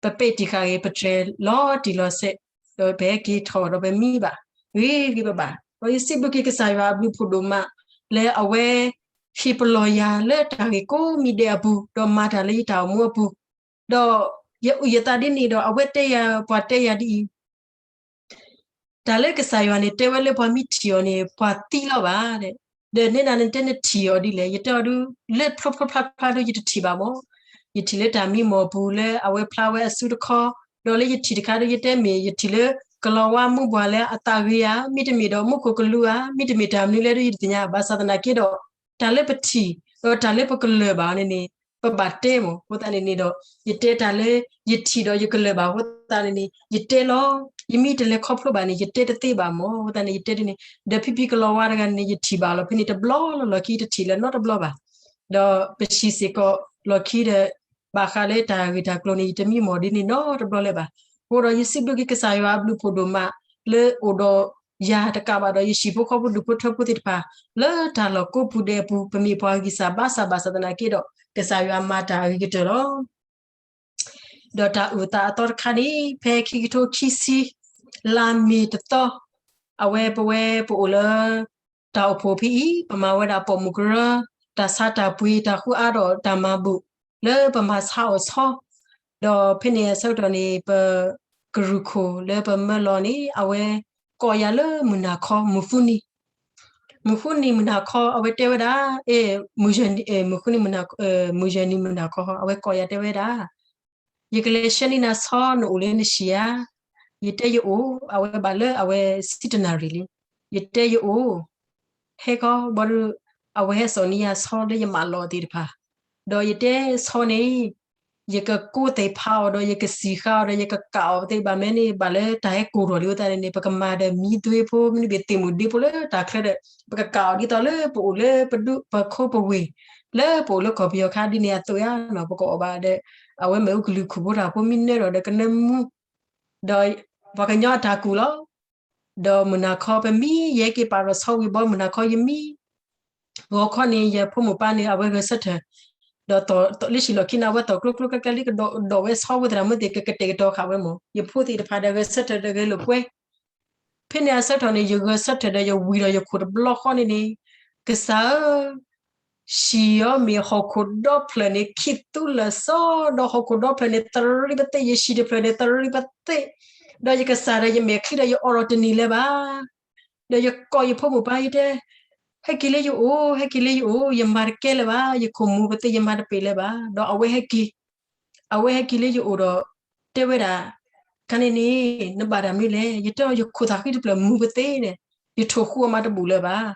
ပပဲာ်တံာ်ဃာ်ဂ့ၤပတြဲၤလီၤတံၢ်လီၤဆဲး, ဒီးပဟဲက့ၤထီၣ်ဒီးပမံဘၣ်, ဂ့ၤဂ့ၤဘၣ်ဘၣ်, ဒီးယစံးဘျုးက့ၤကစၢ်ယွၤအဘျုးဖးဒိၣ်မး, လၢအဝဲ ဟ့ၣ်ပလီၢ်ယၤလၢတၢ်ဂ့ၢ်ကိးမံၤဒဲးအပူၤ, ဒီးမၤတၢ်လၢယတၢ်အိၣ်မူအပူၤ, ဒီးယအုၣ်ယသးဒ်န့ၣ်ဒီး အဝဲတဲယၤ ပှၤတဲယၤဒ်အံၤ တၢ်လၢကစၢ်ယွၤန့ၣ် တဲဝဲလၢပှၤမ့ၢ်ထံၣ်အီၤန့ၣ် ပှၤသံလီၤဘၣ်, ဒီးနဲဒၣ်နတဲနထံၣ်အီၤဒ်လဲၣ်, ယတဲအီၤဒုး လၢဖျိဖျိဖျါဖျါဒုး ယတထံၣ်ဘၣ်မၢ်, ယထံၣ်လၢတၢ်မံမီၢ်ပူၤလၢအဝဲဖျါဝဲအစုတခီ, ဒီးလၢယထံၣ်တခါဒုး ယတဲမ့ၢ် ယထံၣ်လၢကလီၤဝါမူဘှၣ်လၢအသးဂ့ၤဧါ, မ့တမ့ၢ်ဒီးမူခိၣ်ကလူဧါ, မ့တမ့ၢ်တၢ်မနုၤလဲၣ်ဒုး ယတသ့ၣ်ညါ, ဘၣ်ဆၣ်သနာ်က့ဒီး တၢ်လၢပထံၣ် ဒီးတၢ်လၢပကလၢၤဘၣ်အီၤန့ၣ်န့ၣ် ပဘၣ်တဲမၢ်, အဃိသတးန့ၣ်န့ၣ်ဒီး ယတဲတၢ်လၢ ယထံၣ်ဒီးယကလၢၤဘၣ်အဃိသတးန့ၣ်န့ၣ် ယတဲလီၤ, ယမ့ၢ်တလဲၤခီဖျိဘၣ်န့ၣ် ယတဲတသ့ဘၣ်မၢ်, အဃိသတးန့ၣ် ယတဲဒ်န့ၣ်, ဒီးဖံဖံကလီၤဝါတဂၤန့ၣ် ယထံၣ်ဘၣ်လီၤဖဲန့ၣ်တဘျီလီၤ, လီၢ်ခံတထံၣ်လၢၤနီတဘျီဘၣ်, ဒီးပဟံၣ်စ့ၢ်ကီးလီၢ်ခံဒီး ဘၣ်ဃးလၢတၢ်ဂ့ၢ်တၢ်ကျိၤန့ၣ် ယတမံမီၢ်ဒ်န့ၣ်နီတဘျီလၢၤဘၣ်, အဃိဒီးယစံးဘျုးက့ၤကစၢ်ယွၤအဘျုးဖးဒိၣ်မး လၢအိၣ်ဒီးယၤတကးဘၣ်ဒီး ယဟံၣ်ဖိဃီဖိဒူၣ်ဖိထၢဖိသ့ၣ်တဖၣ် လၢတၢ်လီၢ်ကိးပူၤဒဲးအပူၤ ပမ့ၢ်ပှၤဂံၢ်စၢ်ဘါစၢ်ဘၣ်ဆၣ်သနာ်က့ဒီး ကစၢ်ယွၤမၤတၢ်အဂ့ၤကတၢၢ်လီၤ. ဒီးတၢ်အုၣ်သးအသီတခါန့ၣ် ဖဲခံကထိခံဆံ လါမ့ၤတသီ, အဝဲပဝဲပအိၣ်လၢ တၢ်အိၣ်ဖှိၣ်ဖဲအံၤ ပမၤဝဲဒၣ်ပိာ်မုၣ်ကရၢ တၢ်ဆါတၢ်ပှ့ၤ တၢ်ဃုအါထီၣ်တၢ်မၤဘူၣ် လၢပမၤဆါအီၣ်ဆီ, ဒီးဖဲန့ၣ်အဆၢကတီၢ်န့ၣ် ပကရူၢ်ခိၣ်လၢပမၢလီၤန့ၣ် အဝဲကိးယၤလၢမုၢ်နၤခီ မုၢ်ဃုနံၤ မုၢ်ဃုနံၤမုၢ်နၤခီ အဝဲတဲဝဲဒၣ်, မုၢ်ယဲၢ်နံၤ မုၢ်ဃုနံၤမုၢ်နၤ မုၢ်ယဲၢ်နံၤမုၢ်နၤခီ အဝဲကိးယၤတဲဝဲဒၣ်, ယကလဲၤဆှၢန့ၢ်နၤဆီ နအိၣ်လၢနဟံၣ်ဧါ. ယတဲယအိၣ်, အဝဲဘၣ်လၢအဝဲဆံတနၣ်ရံၣ်လံ. ယတဲယအိၣ်, ဟဲခီ ဘၣ်ဒီး အဝဲဟဲစိာ်န့ၢ်ယၤဆီလၢယမၢလီၤသ့ၣ်တဖၣ်, ဒီးယတဲဆီန့ၣ် ယကကိးသ့ၣ်ဖးအီၤဒီး ယကစံၣ်ဃာ်အီၤဒီး ယကကးအီၤသ့ဘၣ်မ့ၢ်န့ၣ် ဘၣ်လၢတၢ်ဟဲကိၢ်ထီၣ်လံအဃိသတးန့ၣ်န့ၣ် ပကမၤဒီးမံသွ့ဖိ မ့တမ့ၢ်သ့ၣ်မုၢ်ဒ့ဖိလၢတၢ်ချၢဒီး ပကကးအီၤဒ်သိးလၢပအိၣ်လၢပဒူ ပခိၣ်ပဝ့ၢ် လၢပအိၣ်လၢကီၢ်ပယီၤခါဒ်န့ၣ်အသိးဧါနီၤ ပကအီၣ်ဘၣ်ဒီး အဝဲမ့ၣ်အူကလုာ်ခူၣ်ဖိတၢ်ဖိမံနၢဒီး ဒီးကနၢမူ ဒီးပှၤကညီအတၢ်ကူၣ်လီၤ. ဒီးမုၢ်နၤခီပမံ ယဟဲက့ၤပာ်ဒီးဆီဝံၤဘီ မုၢ်နၤခီယမံ ဂီၤခီန့ၣ် ယဖိမုၣ်ပၢ်န့ၣ် အဝဲဂဲၤဆၢထၢၣ်, ဒီးလၢဆံးလီၢ်ခံန့ၣ် အဝဲတီၤကျိကျိကျဲကျဲလံကဒီးဝဲဆီဖိသရၣ်မုၣ်သ့ၣ် ကကတဲာ်ကတီၤဃာ်ဝဲမး ယဖိသ့ၣ်တဖၣ်ဒီးဂဲၤဆၢထၢၣ်ဒီးဂဲၤလိာ်ကွဲ ဖဲန့ၣ်အဆၢထၢၣ်န့ၣ် ယဂဲၤဆၢထၢၣ်ဒီးယဝံၤဒီးယခိၣ်တဘျီဃီန့ၣ်န့ၣ်, ကစၢ်ဧၢ, ဟံၣ်အီၤမ့ၢ်ဟီၣ်ခိၣ်ဒီဖျၢၣ်န့ၣ် ခံသူလၢာ်စီ, ဒီးဟီၣ်ခိၣ်ဒီဖျၢၣ်န့ၣ် သရံးပသ့ၣ်, ယဟံၣ်တဖျၢၣ်န့ၣ် သရံးပသ့ၣ်, ဒီးယကစၢ်ဒီးယမဲာ်ချံဒီး ယအိးထီၣ်တန့ၢ်လၢၤဘၣ်. ဒီးယကိးယဖိမုၣ်ပၢ်ယတဲ, ဟဲက့ၤလၢယအိၣ်, ဟဲက့ၤလၢယအိၣ်, ယမၤတကဲလၢၤဘၣ်, ယခိၣ်မူပသ့ၣ် ယမၤတပ့ၤလၢၤဘၣ်. ဒီးအဝဲဟဲက့ၤ, အဝဲဟဲက့ၤလၢယအိၣ်ဒီး တဲဝဲဒၣ်, ခါန့ၣ်န့ၣ် နဘၣ်တၢ်မနုၤလဲၣ်, ယတဲအီၤ ယခိၣ်သၣ်ဃံတဖျၢၣ်မူပသ့ၣ်န့ၣ်, ယထိၣ်ဃူအမၤတဘူၣ်လၢၤဘၣ်.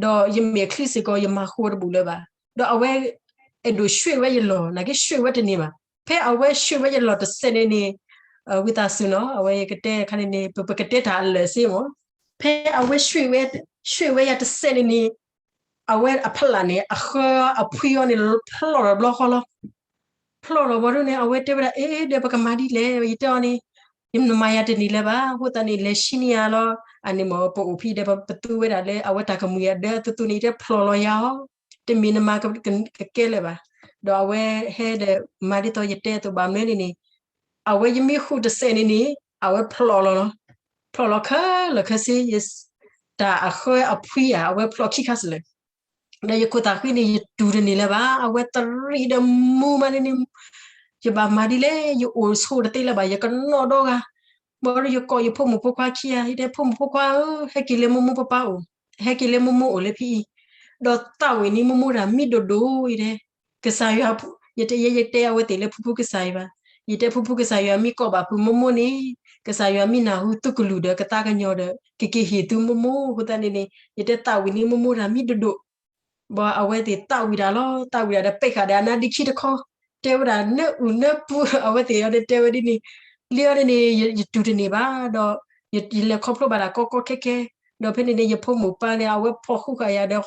ဒီးယမဲာ်ချံစ့ၢ်ကီး ယမၤဃူအတဘူၣ်လၢၤဘၣ်. ဒီးအဝဲ အဲၣ်ဒိးဆှ့ၣ်ဝဲယလီၢ်, နာ်က့ဆှှ့ၣ်ဝဲတန့ၢ်ဘၣ်. ဖဲအဝဲဆှှ့ၣ်ဝဲယလီၢ်တစဲးန့ၣ်န့ၣ်, ဝံသးစူၤနီၤ, အဝဲယကတဲခါန့ၣ်န့ၣ် ပ ပကတဲတၢ်အလၢာ်စ့မး, ဖဲအဝဲဆှှ့ၣ်ဝဲ, ဆှှ့ၣ်ဝဲယၤတစဲးန့ၣ်န့ၣ်, အဝဲအဖျၢၣ်န့ၣ် အဃၢအဖှံအီၤန့ၣ် ဖျိးဒီးဘျီဃီလီၤ. ဖျိးဒီးဘီဒုန့ၣ် အဝဲတဲဝဲဒၣ် အဲ ဒီးပကမၤဒ်လဲၣ်, ယတဲအီၤန့ၣ် ယမၤယၤတန့ၢ်လၢၤဘၣ်, အဃိသတးန့ၣ် လဲၤဆံန့ၢ်ယၤလီၤ. အန့ၣ်မ့ၢ်ပအိၣ်ဖဲဒီး ပသူဝဲဒၣ်လၢ အဝဲတၢ်ကမှံၤအဒၢအသသူန့ၣ် ယတဲဖျိးလီၤယၤအီၤ, တမ့ၢ်နမၤကကဲလၢၤဘၣ်. ဒီးအဝဲဟဲဒီးမၤဒ်သိးယတဲအသိးဘၣ်မနုၤန့ၣ်န့ၣ်, အဝဲယမ့ၢ်ဃုတစဲးန့ၣ်န့ၣ် အဝဲဖျိးလီၤလီၤ. ဖျိးလီၤခဲလၢာ်ခဲဆ့, တၢ်အဃၢအဖှံဧါ အဝဲဖျိးခံခါစလဲၣ်. ဒီးယခိၣ်သၣ်ဃံန့ၣ် ယတူၢ်တန့ၢ်လၢၤဘၣ်, အဝဲသရံးဒီးမူမးန့ၣ်န့ၣ်, ယဘၣ်မၤဒ်လဲၣ်, ယအိၣ်ဆိးတသ့လၢၤဘၣ်, ယကနီၣ်ဒီဂၤ. ဘီဒုယကိးယဖိမုၣ်ဖိခွါခံဂၤ ယတဲ ဖိမုၣ်ဖိခွါဧၢ, ဟဲက့ၤလၢမိၢ်မိၢ်ပၢ်ပၢ်အိၣ်, ဟဲက့ၤလၢမိၢ်မိၢ်အိၣ်လၢဖဲအံၤ, ဒီးသးဝံၣ်န့ၢ်မိၢ်မိၢ်တၢ်မံဒိၣ်ဒိၣ်, ယတဲ ကစၢ်ယွၤ, ယတဲ ယဲယတဲအဝဲသ့ၣ်လၢဖုဖုကစၢ်ယွၤ, ယတဲဖုဖုကစၢ်ယွၤမ့ၢ်ကိးဘၣ်ဖုးမိၢ်မိၢ်န့ၣ်, ကစၢ်ယွၤမ့ၢ်နၢ်ဟူသုကလုၢ်ဒီးကသးကညီၤဒီး ကက့ၤဟ့ၣ်သုမိၢ်မိၢ်အဃိသတးန့ၣ်န့ၣ်, ယတဲသးဝံၣ်န့ၢ်မိၢ်မိၢ်တၢ်မံဒိၣ်ဒိၣ်. ဘၣ်အဝဲသ့ၣ်သးဝံၣ်တၢ်လီၤ, သးဝံၣ်တၢ်ဒီးပ့းဃာ်ဒီးအနါဒ့ခံတခီ, တဲဝဲဒၣ်နၢအုၣ်နၢပူၤ, အဝဲသ့ၣ်အီၤဒီးတဲဝဲဒ်န့ၣ်, လံအီၤန့ၣ်န့ၣ် ယတူၢ်တန့ၢ်ဘၣ်, ဒီးယလဲၤခီဖျိဘၣ်တၢ်ကီကီခဲခဲ, ဒီးဖဲန့ၣ်န့ၣ် ယဖိမုၣ်ပၢ်န့ၣ် အဝဲဖီၣ်ဃုဃာ်ယၤဒီး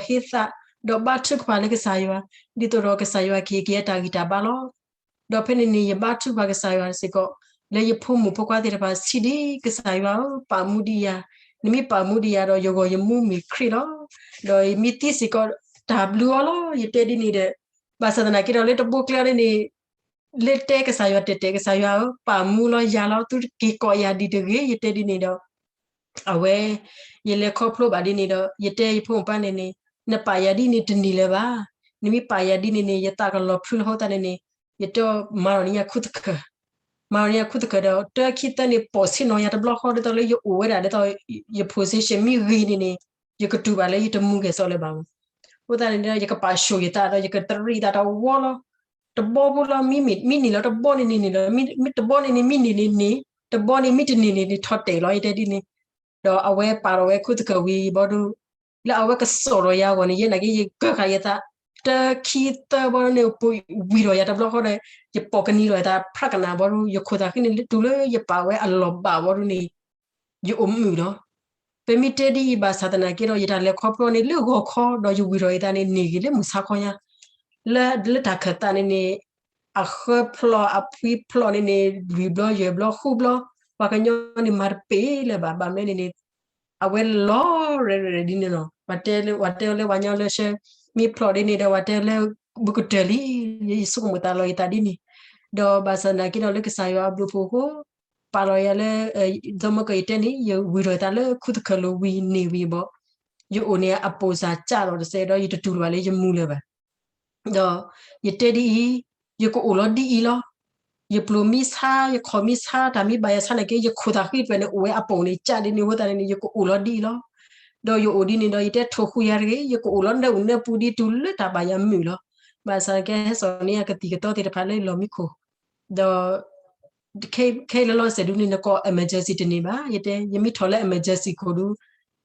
ဟီၣ်ဟ့သး, ဒီးဘါထုကဖၣ်လၢကစၢ်ယွၤ, ဒ်သိးဒီးကစၢ်ယွၤကဟ့ၣ်က့ၤအတၢ်ဂံၢ်တၢ်ဘါလီၤ. ဒီးဖဲန့ၣ်န့ၣ် ယဘါထုကဖၣ်ကစၢ်ယွၤစ့ၢ်ကီး, လၢယဖိမုၣ်ဖိခွါသ့ၣ်တဖၣ် စံးဒ်ကစၢ်ယွၤဧၢ, ပာ်မူဒံးယၤ, နမ့ၢ်ပာ်မူဒံးယၤဒီး ယဂီၢ်ယမူမ့ၢ်ခရံာ်လီၤ. ဒီးယမ့ၢ်သံစ့ၢ်ကီး တၢ်ဘျုးအီၤလီၤ, ယတဲဒ်န့ၣ်ဒီး, ဘၣ်ဆၣ်သနာ်က့ဒီး လၢတဘိကျဲအီၤန့ၣ်န့ၣ်, လၢတဲကစၢ်ယွၤတဲာ်တဲာ် ကစၢ်ယွၤဧၢ, ပာ်မူလီၤယၤလီၤ, သုတက့ၤကိးယၤဒံးတဂ့ၤ, ယတဲဒ်န့ၣ်ဒီး အဝဲ, ယလဲၤခီဖျိဘၣ်ဒ်န့ၣ်ဒီး ယတဲယဖိမုၣ်ပၢ်န့ၣ်န့ၣ်, နပာ်ယၤဒ်န့ၣ်တန့ၢ်လၢၤဘၣ်, နမ့ၢ်ပာ်ယၤဒ်န့ၣ်န့ၣ် ယသးကလီၤဖျုလၢအဃိသတးန့ၣ်န့ၣ်, ယတဲမၤလီၤန့ၢ်ယၤခူသူၣ်ကၢၤ, မၤလီၤန့ၢ်ယၤခူသူၣ်ကၢၤဒီး တၢခံသၢန့ၣ် ပိာ်ဆ့ၣ်နီၤယၤတဘျီဃီ ဒ်သိးလၢယအိၣ်ဝဲဒၣ်ဒ်သိး ယ position မ့ၢ်ဂ့ၤန့ၣ်န့ၣ်, ယကတူၢ်ဘၣ်လၢယတမူကဲၣ်ဆိးလၢၤဘၣ်မး. အဃိသတးန့ၣ်ဒီး ယကပာ်ဆိၣ်ယသးဒီး ယကတရံးသးတဝီလီၤ. တဘီဖိလီၤ, မ့မ့ၢ်န့ၢ်လီၤ တဘီန့ၣ်န့ၢ်န့ၢ်လီၤ, မ့ၢ်တဘီန့ၣ်န့ၣ် မ့ၢ်န့ၢ်န့ၣ်န့ၢ်, တဘီန့ၣ်မ့ၢ်တန့ၢ်န့ၣ်န့ၣ် ထီၣ်တဲာ်လီၤ ယတဲဒ်န့ၣ်. ဒီးအဝဲပာ်လီၤဝဲခူသူၣ်ကၢၤဝံၤဘီဒု, လၢအဝဲကစိာ်ဒီးယၤအဂီၢ်န့ၣ် ယဲနာ်က့ ယကၢၢ်ဃာ်ယသး, တၢခံသၢဘီဒုန့ၣ် ပဝံၤဒီးယၤတဘျီဃီဒီး ယပိာ်ကနံၤလီၤယသး ဖျးကနၣ်ဘီဒု ယခိၣ်သၣ်ဃံန့ၣ် လၢတုၤလၢယပာ်ဝဲအလီၢ်ဘၣ်ဘီဒုန့ၣ် ယအိၣ်မုာ်လီၤ. ပမ့ၢ်တဲဒ်အံၤဘၣ်ဆၣ်သနာ်က့ဒီး ယတၢ်လဲၤခီဖျိန့ၣ် လၢဂီၤခီဒီးယဝံၤဒီးယသးန့ၣ် န့ၢ်ဂ့ၤလၢမုၢ်ဆါခီညါ, လၢ လၢတၢ်ခၢၣ်သးန့ၣ်န့ၣ် အဃၢဖျိးအဖှံဖျိးန့ၣ်န့ၣ် လွံၢ်ဘျီယဲၢ်ဘျီဃုဘျီ, ပှၤကညီန့ၣ်မၤတပ့ၤလၢၤဘၣ် ဘၣ်မနုၤန့ၣ်န့ၣ် အဝဲလီၤရဲၣ်ရဲၣ်ဒ်န့ၣ်လီၤ. ပှၤတဲလၢ ပှၤတဲလၢပှၤကညီလၢဆၢ မ့ၢ်ဖျိးဒ်န့ၣ်ဒီး ပှၤတဲလၢ ဘူးကတၢၢ်လံ, ယဆိကမိၣ်သးလီၤယသးဒ်န့ၣ်, ဒီးဘၣ်ဆၣ်သနာ်က့ဒီးလၢကစၢ်ယွၤအဘျုးအဖှိၣ်အဃိ ပာ်လီၤယၤလၢ ဒီမကယတဲန့ၣ် ယဝံၤထီၣ်ယသးလၢခူသူၣ်ကၢၤလိၤဝံၤန့ၢ်ဝံၤဘီ, ယအိၣ်န့ၣ်အပိာ်စၢ်ကၢ်လီၤတစဲးဒီး ယတတူၢ်လီၤဘၣ်လၢယမူလၢၤဘၣ်. ဒီးယတဲဒ်အံၤ, ယကအိၣ်လီၤဒ်အံၤလီၤ. ယပျိၤမ့ၢ်ဆါ, ယခီၣ်မ့ၢ်ဆါ, တၢ်မ့ၢ်ဘၣ်ယၤဆါနာ်က့ ယခိၣ်သၣ်ဃံတဖျၢၣ်န့ၣ် အိၣ်ဝဲအပိာ်န့ၣ် ကၢ်ဒ်န့ၣ်အဃိသတးန့ၣ် ယကအိၣ်လီၤဒ်အံၤလီၤ. ဒီးယအိၣ်ဒ်န့ၣ်ဒီး ယတဲထိၣ်ဃူယၤတဂ့ၤ, ယကအိၣ်လီၤနၢအုၣ်နၢပူၤဒ်တုၤလၢတၢ်ဘၣ်ယၤမုာ်လီၤ. ဘၣ်ဆၣ်ကဟဲစိာ်န့ၢ်ယၤကသံၣ်ကသီသ့ၣ်တဖၣ်လၢလီၢ်မံခိၣ်, ဒီး ခဲအံၤလၢလီၤစဲးဒုန့ၣ် နကိး emergency တန့ၢ်ဘၣ်. ယတဲ ယမ့ၢ်ထီၣ်လၢ emergency ခိၣ်ဒု,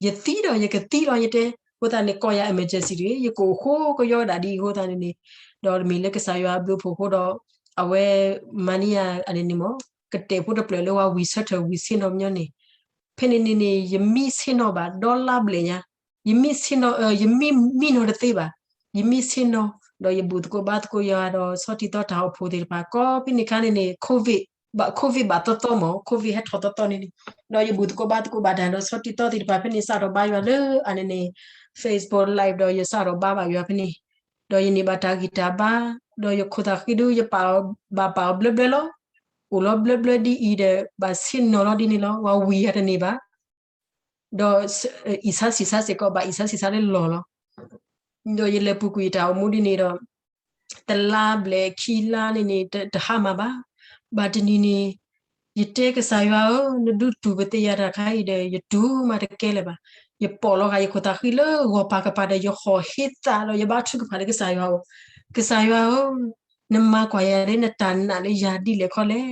ယသံဒီးယကသံလီၤ ယတဲ, အဃိသတးန့ၣ် ကိးယၤ emergency တဂ့ၤ, ယကအိၣ်ဃိကယီဒၣ်ဒ်အံၤအဃိသတးန့ၣ်န့ၣ်, ဒီးတမ့ၢ်လၢကစၢ်ယွၤအဘျုးအဖှိၣ်အဃိဒီး အဝဲမၤန့ၢ်ယၤအန့ၣ်န့ၣ်မး, ကတဲာ်ဖိတဖျၢၣ်လၢပှၤဝံၤဆၢထၢၣ်ဝံၤဆ့ၣ်နီၤညီန့ၣ်, ဖဲန့ၣ်န့ၣ်န့ၣ် ယမံဆ့ၣ်နီၤဘၣ်ဒီလါဘျဲၣ်ညါ, ယမံဆ့ၣ်နီၤ, ယမံမံနီၤတသ့ဘၣ်, ယမံဆ့ၣ်နီၤ, ဒီးယဘူၣ်သကိးဘါသကိးယွၤဒီး ဆီထံသီတၢ်အိၣ်ဖှိၣ်သ့ၣ်တဖၣ် ကိးဖဲန့ၣ်ခါန့ၣ်န့ၣ် COVID ဘၣ် COVID ဘၣ်သီသီမး COVID ဟဲထီၣ်သီသီန့ၣ်န့ၣ်, ဒီးယဘူၣ်သကိးဘါသကိးဘၣ်တၢ်ဒီး ဆီတံၢ်သီသ့ၣ်တဖၣ်ဖဲန့ၣ် စးထီၣ်ဘါယွၤလၢအန့ၣ်န့ၣ် Facebook Live ဒီးယစးထီၣ်ဘါဘၣ်ယွၤဖဲန့ၣ်, ဒီးယန့ၢ်ဘၣ်တၢ်ဂံၢ်တၢ်ဘါ, ဒီးယခိၣ်သးဃံဒု ယပာ်အီၤဘၣ်ပာ်အီၤဘျၢဘျၢလီၤ, အိၣ်လီၤဘျၢဘျၢဒ်အံၤဒီး ဘၣ်ဆ့ၣ်နီၤလီၤဒ်န့ၣ်လီၤ, ဝၤဝံၤယၤတန့ၢ်ဘၣ် ဒီးအံၣ်ဆါဆံၣ်ဆါစ့ၢ်ကီး ဘၣ်အံၣ်ဆါဆံၣ်ဆါလၢလီၢ်လီၤ. ဒီးယလဲၤပူၤကွံာ်တၢ်အိၣ်မူဒ်န့ၣ်ဒီး တလါဘျဲၣ်ခံလါန့ၣ်န့ၣ် တဟါမၢ်ဘၣ်. ဘၣ်တနံၤန့ၣ် ယတဲကစၢ်ယွၤဧၢ, နဒုးတူၢ်ပသ့ၣ်ယၤတၢ်ခါအံၤဒီး ယတူၢ်မးတကဲလၢၤဘၣ်. ယပိာ်လီၤဃာ်ယခိၣ်သးဃံလၢဂီၤပၤကပၤဒီး ယဟီၣ်ဟ့သးဒီးယဘါထုကဖၣ်လၢကစၢ်ယွၤအအိၣ်, ကစၢ်ယွၤဧၢ, နမၤကွၢ်ယၤလၢနတၢ်နာ်လၢယၤဒ်လဲၣ်ခီလဲၣ်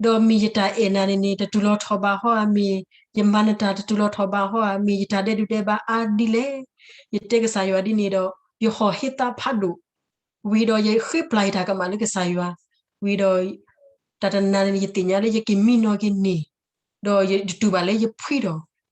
ဒီးမ့ၢ်ယတၢ်အဲၣ်နၤန့ၣ်န့ၣ် တတူၢ်လီၤထီၣ်ဘၣ်ဟီဧါ, မ့ၢ်ယမၤနတၢ်တတူၢ်လီၤထီၣ်ဘၣ်ဟီဧါ, မ့ၢ်ယတၢ်ဒဲးဒုၣ်ဒဲးဘးအါဒ်လဲၣ်. ယတဲကစၢ်ယွၤဒ်န့ၣ်ဒီး ယဟီၣ်ဟ့သးဖးဒိၣ်, ဝံၤဒီးယဃ့ပျၢ်ယတၢ်ကမၣ်လၢကစၢ်ယွၤ, ဝံၤဒီး တၢ်တနၤန့ၣ် ယသ့ၣ်ညါလၢယက့ၤမံနီၤက့ၤန့ၣ်, ဒီးယတူၢ်ဘၣ်လၢယဖှံဒီး,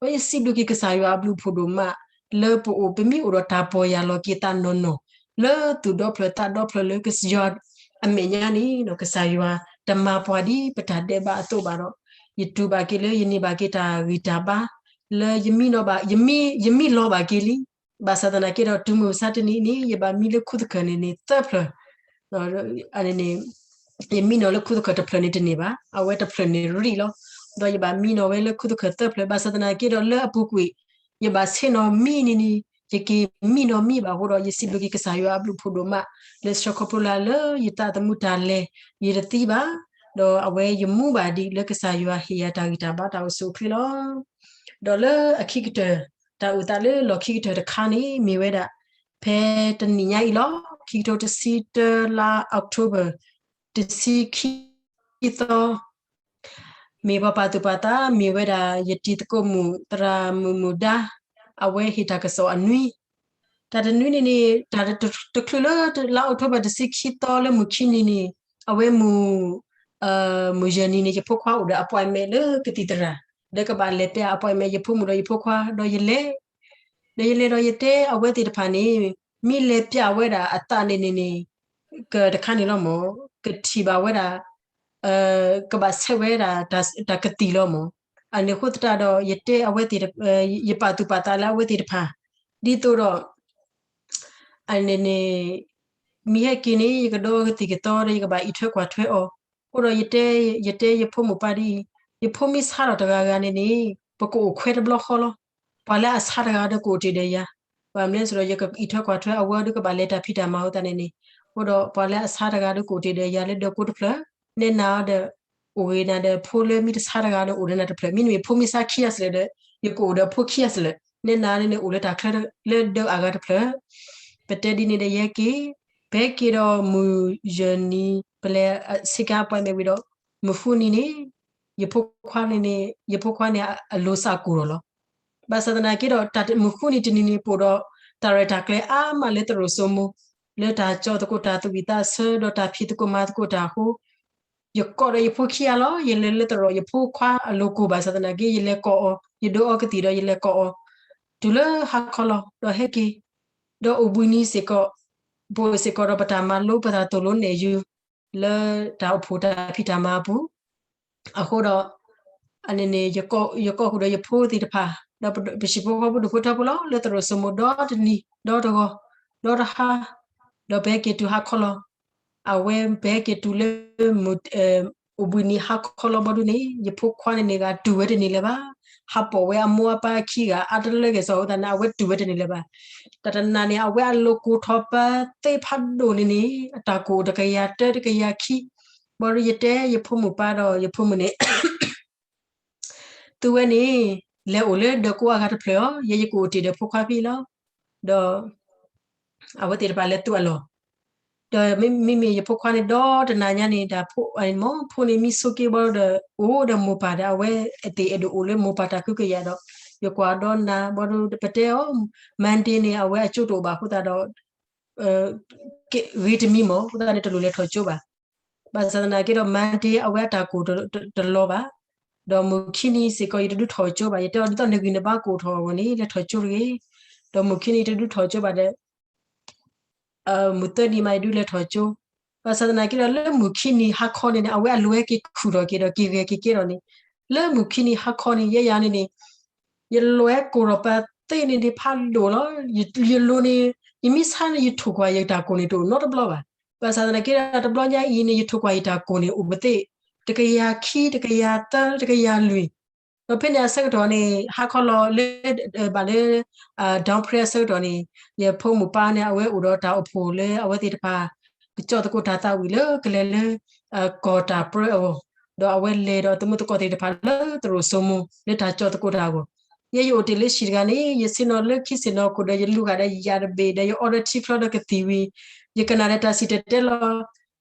ဒီးယစံးဘျုးက့ၤကစၢ်ယွၤအဘျုးအဖှိၣ်ဒိၣ်မး, လၢပအိၣ်ပမ့ၢ်အိၣ်ဒီးတၢ်ပီၢ်ယၢ်လီၤက့ၤသးနီၢ်နီၢ်, လၢသူၣ်ဒီဖျၢၣ်သးဒီဖျၢၣ်လၢကစၢ်ယွၤအမဲာ်ညါန့ၣ်ဒီး ကစၢ်ယွၤတမၤပှၤဒ်ပတၢ်ဒဲးဘးအသိးဘၣ်ဒီး, ယတူၢ်ဘၣ်က့ၤလၢယန့ၢ်ဘၣ်က့ၤတၢ်ဂံၢ်တၢ်ဘါ, လၢယမံနီၤဘၣ်, ယမံ, ယမံလီၤဘၣ်က့ၤလံ. ဘၣ်ဆၣ်သနာ်က့ဒီး တုၤမုၢ်မဆါတနံၤန့ၣ် ယဘၣ်မံလၢခူၣ်သခၢၣ်န့ၣ်န့ၣ် သၢဖျၢၣ် န့ၣ် ယမံနီၤလၢခူၣ်သခၢၣ်တဖျၢၣ်န့ၣ်တန့ၢ်ဘၣ်, အဝဲတဖျၢၣ်န့ၣ်ရံၣ်လီၤ. ဒီးယဘၣ်မံနီၤဝဲလၢခူၣ်သခၢၣ်သၢဖျၢၣ်, ဘၣ်ဆၣ်သနာ်က့ဒီးလၢအပူၤကွံာ် ယဘၣ်ဆ့ၣ်နီၤမံန့ၣ်န့ၣ် ယက့ၤမံနီၤမံဘၣ်အဃိဒီး ယစံးဘျုးက့ၤကစၢ်ယွၤအဘျုးအဖှိၣ်ဒိၣ်မး, လၢဆၢခီဖျိလၢ လၢယသးသမူတၢ်လဲၤ ယတသံဘၣ်, ဒီးအဝဲယမူဘၣ်ဒံးလၢကစၢ်ယွၤဟ့ၣ်ယၤတၢ်ဂံၢ်တၢ်ဘါတၢ်အိၣ်ဆူၣ်အိၣ်ချ့လီၤ. ဒီးလၢအခံကတၢၢ် တၢ်အိၣ်သးလၢလီၢ်ခံကတၢၢ်တခါန့ၣ် မ့ၢ်ဝဲဒၣ် ဖဲတနံၤညါအံၤလီၤ. ခံကထိတဆံတၢလါ October တဆံခံသီ, မ့ၢ်ပှၤပာ်သူၣ်ပာ်သး မ့ၢ်ဝဲဒၣ်ယတံၤသကိးမုၣ်သရၣ်မုၣ်မုၣ်ဒါ, အဝဲဟ့ၣ်တၢ်ကစီၣ်အနွံ, တၢ်တနွံန့ၣ်န့ၣ် တၢ်တချုးလၢလါ October တဆံခံသီလၢမုၢ်ခံနံၤန့ၣ် အဝဲမုၢ် မုၢ်ယဲၢ်နံၤန့ၣ် ယဖိခွါအိၣ်ဒီး appointment လၢကသံၣ်သရၣ်, ဒီးကဘၣ်လဲၤပျး appointment ယဖိမုၣ်ဒီးယဖိခွါ ဒီးယလဲၤ, ဒီးယလဲၤဒီးယတဲအဝဲသ့ၣ်တဖၣ်န့ၣ် မ့ၢ်လဲၤပျးဝဲဒၣ်အသးန့ၣ်န့ၣ်န့ၣ် ကတခါန့ၣ်လီၤမၢ်, ကထံၣ်ဘၣ်ဝဲဒၣ် ကဘၣ်ဆဲးဝဲဒၣ်တၢ်ကသံၣ်လီၤမၢ်. အန့ၣ်အဃိသတးဒီး ယတဲအဝဲသ့ၣ်, ယပာ်သူၣ်ပာ်သးလၢအဝဲသ့ၣ်တဖၣ် ဒ်သိးဒီး အန့ၣ်န့ၣ် မ့ၢ်ဟဲက့ၤန့ၣ် ယကဒီးကသံၣ်ကသီဒီး ယကဘၣ်အံးထွဲကွၢ်ထွဲအီၤ. အဃိဒီးယတဲ, ယတဲယဖိမုၣ်ပၢ်ဒ်အံၤ, ယဖိမ့ၢ်ဆါထီၣ်တဂၤဂၤန့ၣ်န့ၣ် ပကအိၣ်ခွဲးတဘျီဃီလီၤ. ပှၤလၢအဆါတဂၤဒီးကအိၣ်တ့ၢ်ဒီးယၤ, ဘၣ်မနုၤလဲၣ်ဆိုဒီး ယကအံးထွဲကွၢ်ထွဲအဝဲဒီး ကဘၣ်လဲၤတၢ်ဖံးတၢ်မၤအဃိသတးန့ၣ်န့ၣ်, အဃိဒီးပှၤလၢအဆါတဂၤဒီးကအိၣ်တ့ၢ်ဒီးယၤလၢဒၢးကိးတဖျၢၣ်, နဲနၤဒီး အိၣ်ဂ့ၤနၤဒီးဖိလၢမ့ၢ်တဆါတဂၤဒီးအိၣ်ဒီးနၤတဖျၢၣ်, မ့တမ့ၢ်ဖိမ့ၢ်ဆါခံဂၤစလဲၣ်ဒီး ယကအိၣ်ဒီးဖိခံဂၤစလဲၣ်, နဲနၤန့ၣ်န့ၣ် အိၣ်လၢတၢ်ချၢလၢဒၢးအဂၤတဖျၢၣ်. ပတဲဒ်န့ၣ်ဒီးယဟဲက့ၤ, ပဟဲက့ၤဒီးမုၢ်ယဲၢ်နံၤ ပလဲၤဆ့ကၤ appointment ဝံၤဒီး မုၢ်ဃုနံၤန့ၣ် ယဖိခွါန့ၣ်န့ၣ် ယဖိခွါန့ၣ်အလိၤစးကိၢ်ထီၣ်လီၤ. ဘၣ်ဆၣ်သနာ်က့ဒီး တၢ်မုၢ်ဃုနံၤတနံၤန့ၣ် ပအိၣ်ဒီးတၢ်ရဲၣ်တၢ်ကျဲၤအါမးလၢသရိာ်စိမိၤ, လၢတၢ်ကၠီသကိးတၢ်သးဝံၣ်သးဆၢ ဒီးတၢ်ဖံးသကိးမၤသကိးတၢ်အဃိ ယကိးဒီးယဖိခံဂၤလီၤ. ယလဲၤလၢသရိာ် ယဖိခွါအလိၤကိၢ်ဘၣ်ဆၣ်သနာ်က့ ယလဲၤကိးအီၤ, ယဒိးအီကသံၣ်ဒီးယလဲၤကိးအီၤ, တုၤလၢဟါခီလီၤ ဒီးဟဲက့ၤ, ဒီးအိၣ်ဘှံးနံၤစ့ၢ်ကီး, ပအိၣ်စ့ၢ်ကီးဒီးပတၢ်မၤလိပသးသိၣ်လိနဲၣ်ယုၤ လၢတၢ်အိၣ်ဖှိၣ်တၢ်ဖံးတၢ်မၤအပူၤ အဃိဒီး အန့ၣ်န့ၣ် ယကိးဃုာ်ဒီးယဖိသ့ၣ်တဖၣ်, ဒီးပဟံၣ်ဖိဃီဖိဒူၣ်ဖိထၢဖိလီၤ လၢသရိာ်စိမိၤဒီတနံၤ ဒီတဂီၤ ဒီတဟါ, ဒီးပဟဲက့ၤတုၤဟါခီလီၤ. အဝဲပဟဲက့ၤတုၤလၢ အိၣ်ဘှံးနံၤဟါခီလီၤဘီဒုန့ၣ် ယဖိခွါန့ၣ်န့ၣ်ဂၤတုၤဝဲတန့ၢ်လၢၤဘၣ်. ဟးပိာ်ဝဲအမိၢ်အပၢ်ခံဂၤ အါတလၢကဲၣ်ဆိးအဃိသတးန့ၣ် အဝဲတုၤဝဲတန့ၢ်လၢၤဘၣ်. တၢ်တနၤန့ၣ် အဝဲအလိၤကိၢ်ထီၣ်ပသ့ဖးဒိၣ်န့ၣ်န့ၣ် အတၢ်ကိၢ်တကယၤတၢတကယၤခံ, ဘီဒုယတဲယဖိမုၣ်ပၢ်ဒီးယဖိမုၣ်န့ၣ် သုဝဲန့ၣ် လဲၤအိၣ်လၢဒၢးကိးအဂၤတဖျၢၣ်အီၤ, ယဲယကအိၣ်တ့ၢ်ဒီးဖိခွါဖဲအံၤလီၤ. ဒီး အဝဲသ့ၣ်တဖၣ်လဲၤသူၣ်အလီၢ်, ဒီးမ့မ့ၢ်ယဖိခွါန့ၣ် ဒီတနၤညါန့ၣ် တၢ်ဖိ ဖိန့ၣ်မ့ၢ်ဆိးက့ဘီဒီး အိၣ်ဒီးမိၢ်ပၢ်ဒီး အဝဲအသ့ၣ်အဲၣ်ဒိးအိၣ်လၢမိၢ်ပၢ်တၢ်ကဟုကယာ်ဒီး ယကွၢ်ဒီးနၤ ဘီဒုပတဲအီၤ Monday န့ၣ် အဝဲအကၠိတအိၣ်ဘၣ်အဃိသတးဒီး ဂ့ၤတမံၤမၢ် အဃိသတးန့ၣ် တလိၣ်လဲၤထီၣ်ကၠိဘၣ်. ဘၣ်ဆၣ်သနာ်က့ဒီး Monday အဝဲအတၢ်ကိၢ်တလီၤဘၣ်. ဒီးမုၢ်ခံနံၤစ့ၢ်ကီး ယတဒုးထီၣ်ကၠိဘၣ်, ယတဲအီၤ ဒ်သိးနဂံၢ်နဘါကိၢ်ထီၣ်အဂီၢ်န့ၣ် လဲၤထီၣ်ကၠိတဂ့ၤ. ဒီးမုၢ်ခံနံၤတဒုးထီၣ်ကၠိဘၣ်ဒီး မုၢ်သၢနံၤမး ယဒုးလဲၤထီၣ်ကၠိ, ဘၣ်ဆၣ်သနာ်က့ဒီး လၢမုၢ်ခံနံၤဟါခီန့ၣ်န့ၣ် အဝဲအလွဲက့ၤခူၣ်ထီၣ်က့ၤဒီး က့ၤဂဲၤက့ၤကဲထီၣ်န့ၣ်, လၢမုၢ်ခံနံၤဟါခီန့ၣ် ယဲယၤန့ၣ်န့ၣ် ယလွဲကိၢ်ထီၣ်ပသ့ၣ်န့ၣ်န့ၣ်ဖးဒိၣ်လီၤ. ယလိၤန့ၣ် ယမ့ၢ်ဆါန့ၣ် ယထိၣ်ကွၢ်ယတၢ်ကိၢ်န့ၣ်တအိၣ်နီတဘျီဘၣ်. ဘၣ်ဆၣ်သနာ်က့ဒီး တဘျီညါအံၤန့ၣ် ယထိၣ်ကွၢ်ယတၢ်ကိၢ်န့ၣ်အိၣ်ပသ့ၣ်, တကယၤခံ, တကယၤသၢ, တကယၤလွံၢ် ဒီးဖဲန့ၣ်အဆၢကတီၢ်န့ၣ် ဟါခီလီၤလၢ ဘၣ်လၢ downstream အဆၢကတီၢ်န့ၣ် ယဖိမုၣ်ပၢ်န့ၣ် အဝဲအိၣ်ဒီးတၢ်အိၣ်ဖှိၣ်လၢအဝဲသ့ၣ်တဖၣ် ကကၠီၣ်သကိးတၢ်သးဝံၣ်လၢကလဲၤလၢ ကီၢ်တၢ်ပြၢအဂီၢ်, ဒီးအဝဲလဲၤဒီးသမုသကိးသ့ၣ်တဖၣ်လၢသရိာ်စိမိၤလၢတၢ်ကၠီၣ်သကိးတၢ်အဂီၢ်, ယဲယအိၣ်တ့ၢ်လၢဟံၣ်တဂၤန့ၣ် ယဆ့ၣ်နီၤလၢခံဆ့ၣ်နီၤခိၣ်ဒီး ယလူၤဂာ်ဒီးယယၤတဘ့ၣ်ဒီး ယအီဒီးထံဖျီဒီးကသံၣ်ဝံၤ, ယကနၣ်ဒီးတၢ်စံၣ်တဲၤတဲလီၤ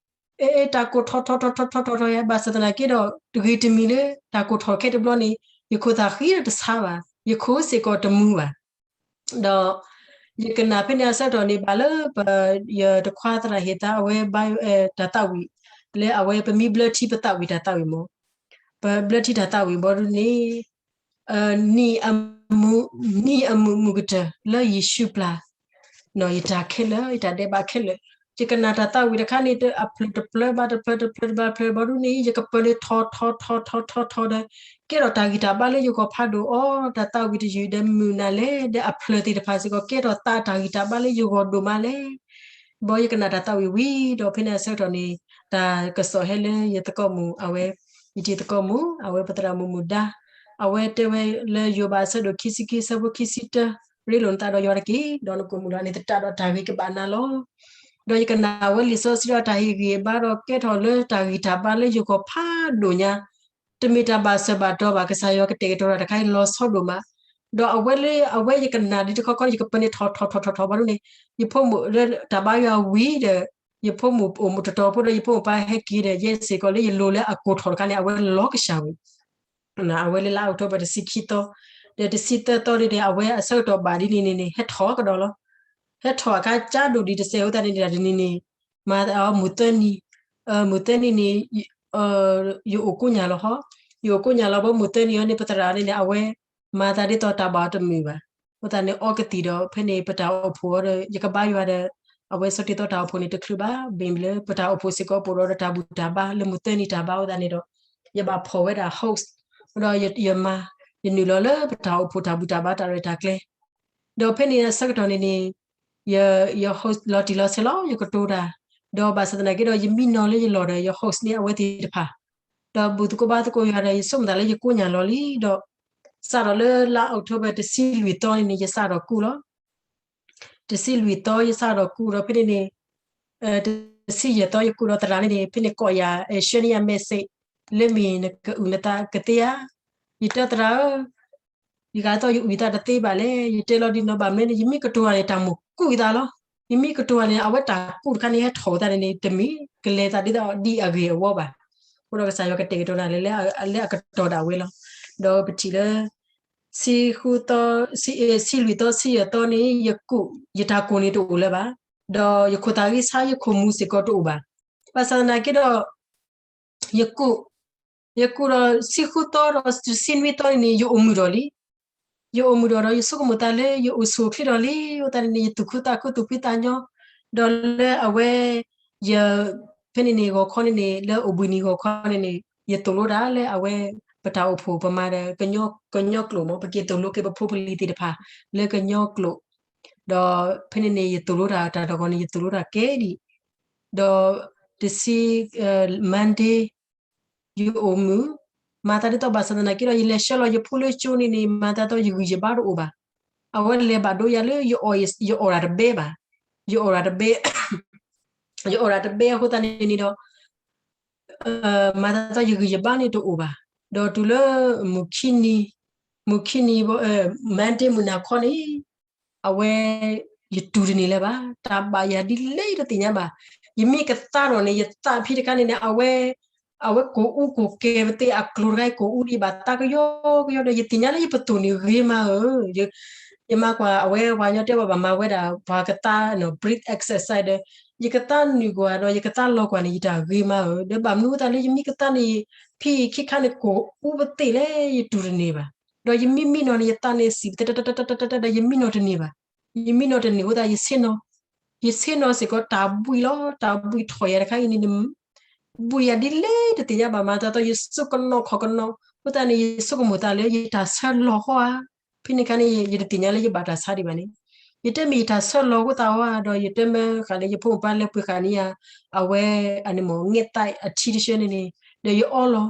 အဲ တၢ်ကိၢ်ထီၣ်ထီၣ်ထီၣ်ထီၣ်ထီၣ်ထီၣ်ထီၣ်ယဲ ဘၣ်ဆၣ်သနာ်က့ဒီး တဂ့ၤတမံၤလၢ တၢ်ကိၢ်ထီၣ်ခဲတဘျီန့ၣ် ယခိၣ်သးဃံဒီးတဆါဘၣ်, ယခိၣ်စ့ၢ်ကီးတမူဘၣ်. ဒီး ယကနၣ်ဖဲန့ၣ်အဆၢကတီၢ်န့ၣ် ဘၣ်လၢပ ယတခွါသရၣ်ဟ့ၣ်သါအဝဲ တၢ်သးဝံၣ် လၢအဝဲပမ့ၢ်ဘျၢထံပသးဝံၣ်တၢ်သးဝံၣ်မး, ပဘျၢထံတၢ်သးဝံၣ်ဘီဒုန့ၣ် နံၣ်အမုာ် နံၣ်အမုာ်မုာ်ကတၢၢ်လၢယ့ၣ်ၡူးပျၢ် ယတၢ်ခဲလၢာ် ယတၢ်ဒဲးဘးခဲလၢာ်, ယကနၣ်တၢ်သးဝံၣ်တခါန့ၣ် အဖျၢၣ်တဖျၢၣ်ဘၣ်တဖျၢၣ်တဖျၢၣ်တဖျၢၣ်ဘၣ်တဖျၢၣ်ဘီဒုန့ၣ် ယကပၢၤန့ၣ်ထီၣ်ထီၣ်ထီၣ်ထီၣ်ထီၣ်ထီၣ်ဒီး ကဲထီၣ်တၢ်ဂံၢ်တၢ်ဘါလၢယဂီၢ်ဖးဒိၣ်အီၤ, တၢ်သးဝံၣ်တယုၢ်ဒီးမုာ်နၤလဲၣ်, ဒီးအဖျၢၣ်သ့ၣ်တဖၣ်စ့ၢ်ကီး ကဲထီၣ်သးတၢ်ဂံၢ်တၢ်ဘါလၢယဂီၢ်ဒိၣ်မးလဲၣ်. ဘီယကနၣ်တၢ်သးဝံၣ်ဝံၤဒီးဖဲန့ၣ်အဆၢကတီၢ်န့ၣ် တၢ်ကစီၣ်ဟဲလၢယသကိးမုၣ်အဝဲ, ယတံၤသကိးမုၣ် အဝဲပသရၣ်မုၣ်မုၣ်ဒါ, အဝဲတဲဝဲလၢယိၤဘးအဆၢဒိၣ်ခံဆံခံဆၢဖိခံဆံတၢ, ရ့လိာ်နသးဒီးယွၤတက့ၢ်, ဒီးနကိာ်မုၣ်လီၤန့ၣ်သတးဒီးတၢ်ဂ့ၤကဘၣ်နၤလီၤ. ဒီးယကနၣ်ဝဲလံာ်စီဆှံဒီးတၢ်ဟ့ၣ်ဂံၢ်ဟ့ၣ်ဘါဒီးကဲထီၣ်လၢတၢ်ဂံၢ်တၢ်ဘါလၢယဂီၢ်ဖးဒိၣ်ညါ, တမ့ၢ်တၢ်ဘၣ်စၢၤဘၣ်တီၤဘၣ် ကစၢ်ယွၤကတဲာ်ကတီၤတၢ်တခါအံၤလီၤဆီဒိၣ်မး, ဒီးအဝဲလၢအဝဲယကနၣ်ဒ်တခီခီန့ၣ် ယကပၢၤန့ၣ်ထီၣ်ထီၣ်ထီၣ်ထီၣ်ထီၣ်ဘီဒုန့ၣ် ယဖိမုၣ်လၢတၢ်ဘါယွၤဝံၤဒီး ယဖိမုၣ်အိၣ်မူတတီၤဖိဒီး ယဖိမုၣ်ပၢ်ဟဲက့ၤဒီး ယဲစ့ၢ်ကီးလၢယလိၤလၢအကိၢ်ထီၣ်တခါန့ၣ် အဝဲလီၤကစၢ်ဝံၤ အဝဲလၢလါအီးကထိဘၢၣ်တဆံခံသီ, ဒီးတဆံသၢသီန့ၣ်ဒီး အဝဲအဆၢကတီၢ်ဘၣ်ဒ်န့ၣ်န့ၣ်န့ၣ် ဟဲထီၣ်ကဒီးလီၤ. ဟဲထီၣ်အခါကၠါဒိၣ်ဒံးတစဲးအဃိသတးန့ၣ်ဒီး တနံၤန့ၣ် မၤသးအီၤမုၢ်သၢနံၤ, မုၢ်သၢနံၤန့ၣ် ယအိၣ်ကိးညၣ်လီၤဟီ, ယအိၣ်ကိးညၣ်လီၤဘီမုၢ်သၢနံၤအံၤန့ၣ် ပသရၣ်န့ၣ်န့ၣ် အဝဲ မၤသးဒ်သိးတၢ်ဘၣ်အီၤတမုာ်ဘၣ်. အဃိသတးန့ၣ် အီကသံၣ်ဒီး ဖဲန့ၣ်ပတၢ်အိၣ်ဖှိၣ်အီၤဒီး ယကဘါယွၤဒီး အဝဲဆီတ့ၢ်သီတၢ်အိၣ်ဖှိၣ်န့ၣ်တချုးဘၣ်, ဘၣ်မ့ၢ်လၢပတၢ်အိၣ်ဖှိၣ်စ့ၢ်ကီးပအိၣ်ဒီးတၢ်ဘူၣ်တၢ်ဘါ လၢမုၢ်သၢနံၤတၢ်ဘါအဃိသတးန့ၣ်ဒီး ယဘၣ်ဖီၣ်ဝဲဒၣ် host ဒီးယမၤ ယနုာ်လီၤလၢပတၢ်အိၣ်ဖှိၣ်တၢ်ဘူၣ်တၢ်ဘါတၢ်ရဲၣ်တၢ်ကျဲၤ ဒီးဖဲန့ၣ်အဆၢကတီၢ်န့ၣ်န့ၣ် ယ host လီၤတံၢ်လီၤဆဲးလီၤ ယကတိၤတၢ်, ဒီးဘၣ်ဆၣ်သနာ်က့ဒီး ယမံနီၤလၢယလီၢ်ဒီး ယ host န့ၢ်အဝဲသ့ၣ်တဖၣ်, ဒီးဘူၣ်သကိးဘါသကိးယွၤဒီး ယဆိကမိၣ်သးလၢယကိးညၣ်လီၤလံဒီး စးထီၣ်လၢလါအီးကထိဘၢၣ်တဆံလွံၢ်သီန့ၣ်န့ၣ် ယစးထီၣ်ကူၣ်လီၤ. တဆံလွံၢ်သီ ယစးထီၣ်ကူၣ်ဒီးဖဲန့ၣ်န့ၣ် တဆံယဲၢ်သီယကူၣ်ဒီးသရၣ်န့ၣ်န့ၣ် ဖဲန့ၣ်ကိးယၤ ဆှၢန့ၢ်ယၤ message လၢမ့ၢ်နကအုၣ်နသးကသ့ဧါ. ယတဲသရၣ်ဧၢ ယဂၤသီၣ်ယအုၣ်ယသးတသ့ဘၣ်လဲၣ်, ယတဲလီၤဒ်နီၤ ဘၣ်မနုၤန့ၣ် ယမ့ၢ်ကတိၤတၢ်န့ၣ် တၢ်မိၣ်ကူၣ်ယသးလီၤ. ယမ့ၢ်ကတိၤတၢ်န့ၣ် အဝဲတၢ်ကူၣ်တခါန့ၣ် ဟဲထီၣ်အသးန့ၣ်န့ၣ် တမ့ၢ်ကလဲၤသးဒ်သိးဒ်အဂ့ၢ်အဝီဘၣ်. အဃိဒီးကစၢ်ယွၤကတဲာ်ကတီၤတၢ်လၢ လၢအကတီၢ်ဒၣ်ဝဲလီၤ. ဒီးပထံၣ်လၢ ဆံဃုသီ ဆံလွံၢ်သီ ဆံယဲၢ်သီန့ၣ် ယကူၣ် ယတၢ်ကိၢ်န့ၣ်တအိၣ်လၢၤဘၣ်. ဒီးယခိၣ်သးဂံၢ်ဆါ ယခိၣ်မူစ့ၢ်ကီးတအိၣ်ဘၣ်. ဘၣ်ဆၣ်သနာ်က့ဒီး ယကူၣ် ယကူၣ်ဒီးဆံဃုသီဒီးဆံနွံသီန့ၣ်န့ၣ် ယအိၣ်မုာ်ဒီးလံ. ယအိၣ်မုာ်ဒီး ဒီးယဆိကမိၣ်သးလၢ ယအိၣ်ဆူၣ်အိၣ်ချ့ဒီးလံ. အဃိသတးန့ၣ်န့ၣ် ယသူၣ်ခုသးခု သူၣ်ဖှံသးညီ, ဒီးလၢအဝဲ ယ ဖဲန့ၣ်န့ၣ် ဂီၤခီန့ၣ်န့ၣ် လၢအိၣ်ဘှံးနံၤဂီၤခီန့ၣ်န့ၣ် ယသိၣ်လိတၢ်လၢအဝဲ ပတၢ်အိၣ်ဖှိၣ်ပမၤဒီး ကညီကျိာ်မး ပက့ၤသိၣ်လိက့ၤပဖိပလံၤသ့ၣ်တဖၣ် လၢကညီကျိာ်, ဒီးဖဲန့ၣ်န့ၣ် ယသိၣ်လိတၢ်တၢ်တဂီၤန့ၣ် ယသိၣ်လိတၢ်ကဲဒံး, ဒီး တဆံ Monday ယအိၣ်မုာ်, မၤသးဒ်သိးဘၣ်ဆၣ်သနာ်က့ဒီး ယလဲၤဆှၢလီၤယဖိလၢကၠိန့ၣ်န့ၣ် မၤသးဒ်သိးယဂံၢ်ယဘါတအိၣ်ဘၣ်. အဝဲလဲၤဘၣ်ဒိယၤလၢ ယအီၣ်တဘဲဘၣ်, ယအီၣ်တၢ်တဘဲ, ယအီၣ်တၢ်တဘဲအဃိသတးန့ၣ်န့ၣ်ဒီး မၤသးဒ်သိးယဂံၢ်ယဘါန့ၣ်တအိၣ်ဘၣ်. ဒီးတုၤလၢ မုၢ်ခံနံၤ, မုၢ်ခံနံၤ Monday မုၢ်နၤခီန့ၣ် အဝဲ ယတူၢ်တန့ၢ်လၢၤဘၣ်, တၢ်ဘၣ်ယၤဒ်လဲၣ်ယတသ့ၣ်ညါဘၣ်. ယမ့ၢ်ကသါထီၣ်န့ၣ် ယသးဖံးတခါန့ၣ်န့ၣ် အဝဲ အဝဲကိၢ်အူကိၢ်ကဲပသ့ၣ်အကျိၤတခါအံၤ ကိၢ်အူဒံးဘၣ်သးကယီကယီဒီး ယသ့ၣ်ညါလၢယပသိၣ်န့ၣ်ဂ့ၤမးဧၢ, ယမၤကွၢ် အဝဲပှၤကညီတဲဘၣ် ဘၣ်မၤဝဲဒၣ် ပှၤကသါ breath exercise ဒီး ယကသါနုာ်ကွၢ်ဒီး ယကသါလီၤကွၢ်န့ၣ် ယတၢ်ဂ့ၤမးဧၢ, ဒီးဘၣ်မနုၤအဃိသတးလၢယမ့ၢ်ကသါန့ၣ် ဖံးအံၤခံခါန့ၣ် ကိၢ်အူပသ့ၣ်လဲၣ် ယတူၢ်တန့ၢ်ဘၣ်. ဒီးယမ့ၢ်မံနီၤန့ၣ် ယသးန့ၣ်စံၣ်ပသဲ တၢ်တၢ်တၢ်တၢ်တၢ် ဒီးယမံနီၤတန့ၢ်ဘၣ်. ယမံနီၤတန့ၢ်အဃိသတး ယဆ့ၣ်နီၤ ယဆ့ၣ်နီၤစ့ၢ်ကီးတၢ်ဘှံးလီၤ, တၢ်ဘှံးထီၣ်ယၤတခါအံၤန့ၣ် ဘှံးယၤဒ်လဲၣ်တသ့ၣ်ညါဘၣ်, မၤသးသီယစူၢ်ကနီၤခီၣ်ကနီၤ, အဃိသတးန့ၣ် ယဆိကမိၣ်သးလၢ ယတၢ်ဆၢလီၤဟီဧါ, ဖဲန့ၣ်အခါန့ၣ် ယတသ့ၣ်ညါလၢယဘၣ်တၢ်ဆါဒံးဘၣ်န့ၣ်, ယတဲမ့ၢ်ယတၢ်ဆၢလီၤအဃိသတးဧါ, ဒီးယတဲမ့ၢ်ဃးလၢယဖိမုၣ်ပၢ်လဲၤပှ့ၤဃာ်န့ၢ်ယၤ အဝဲ အန့ၣ်မ့ၢ် ငဲၢ်သၣ်အထံတဆၢန့ၣ်န့ၣ်, ဒီးယအီလီၤ,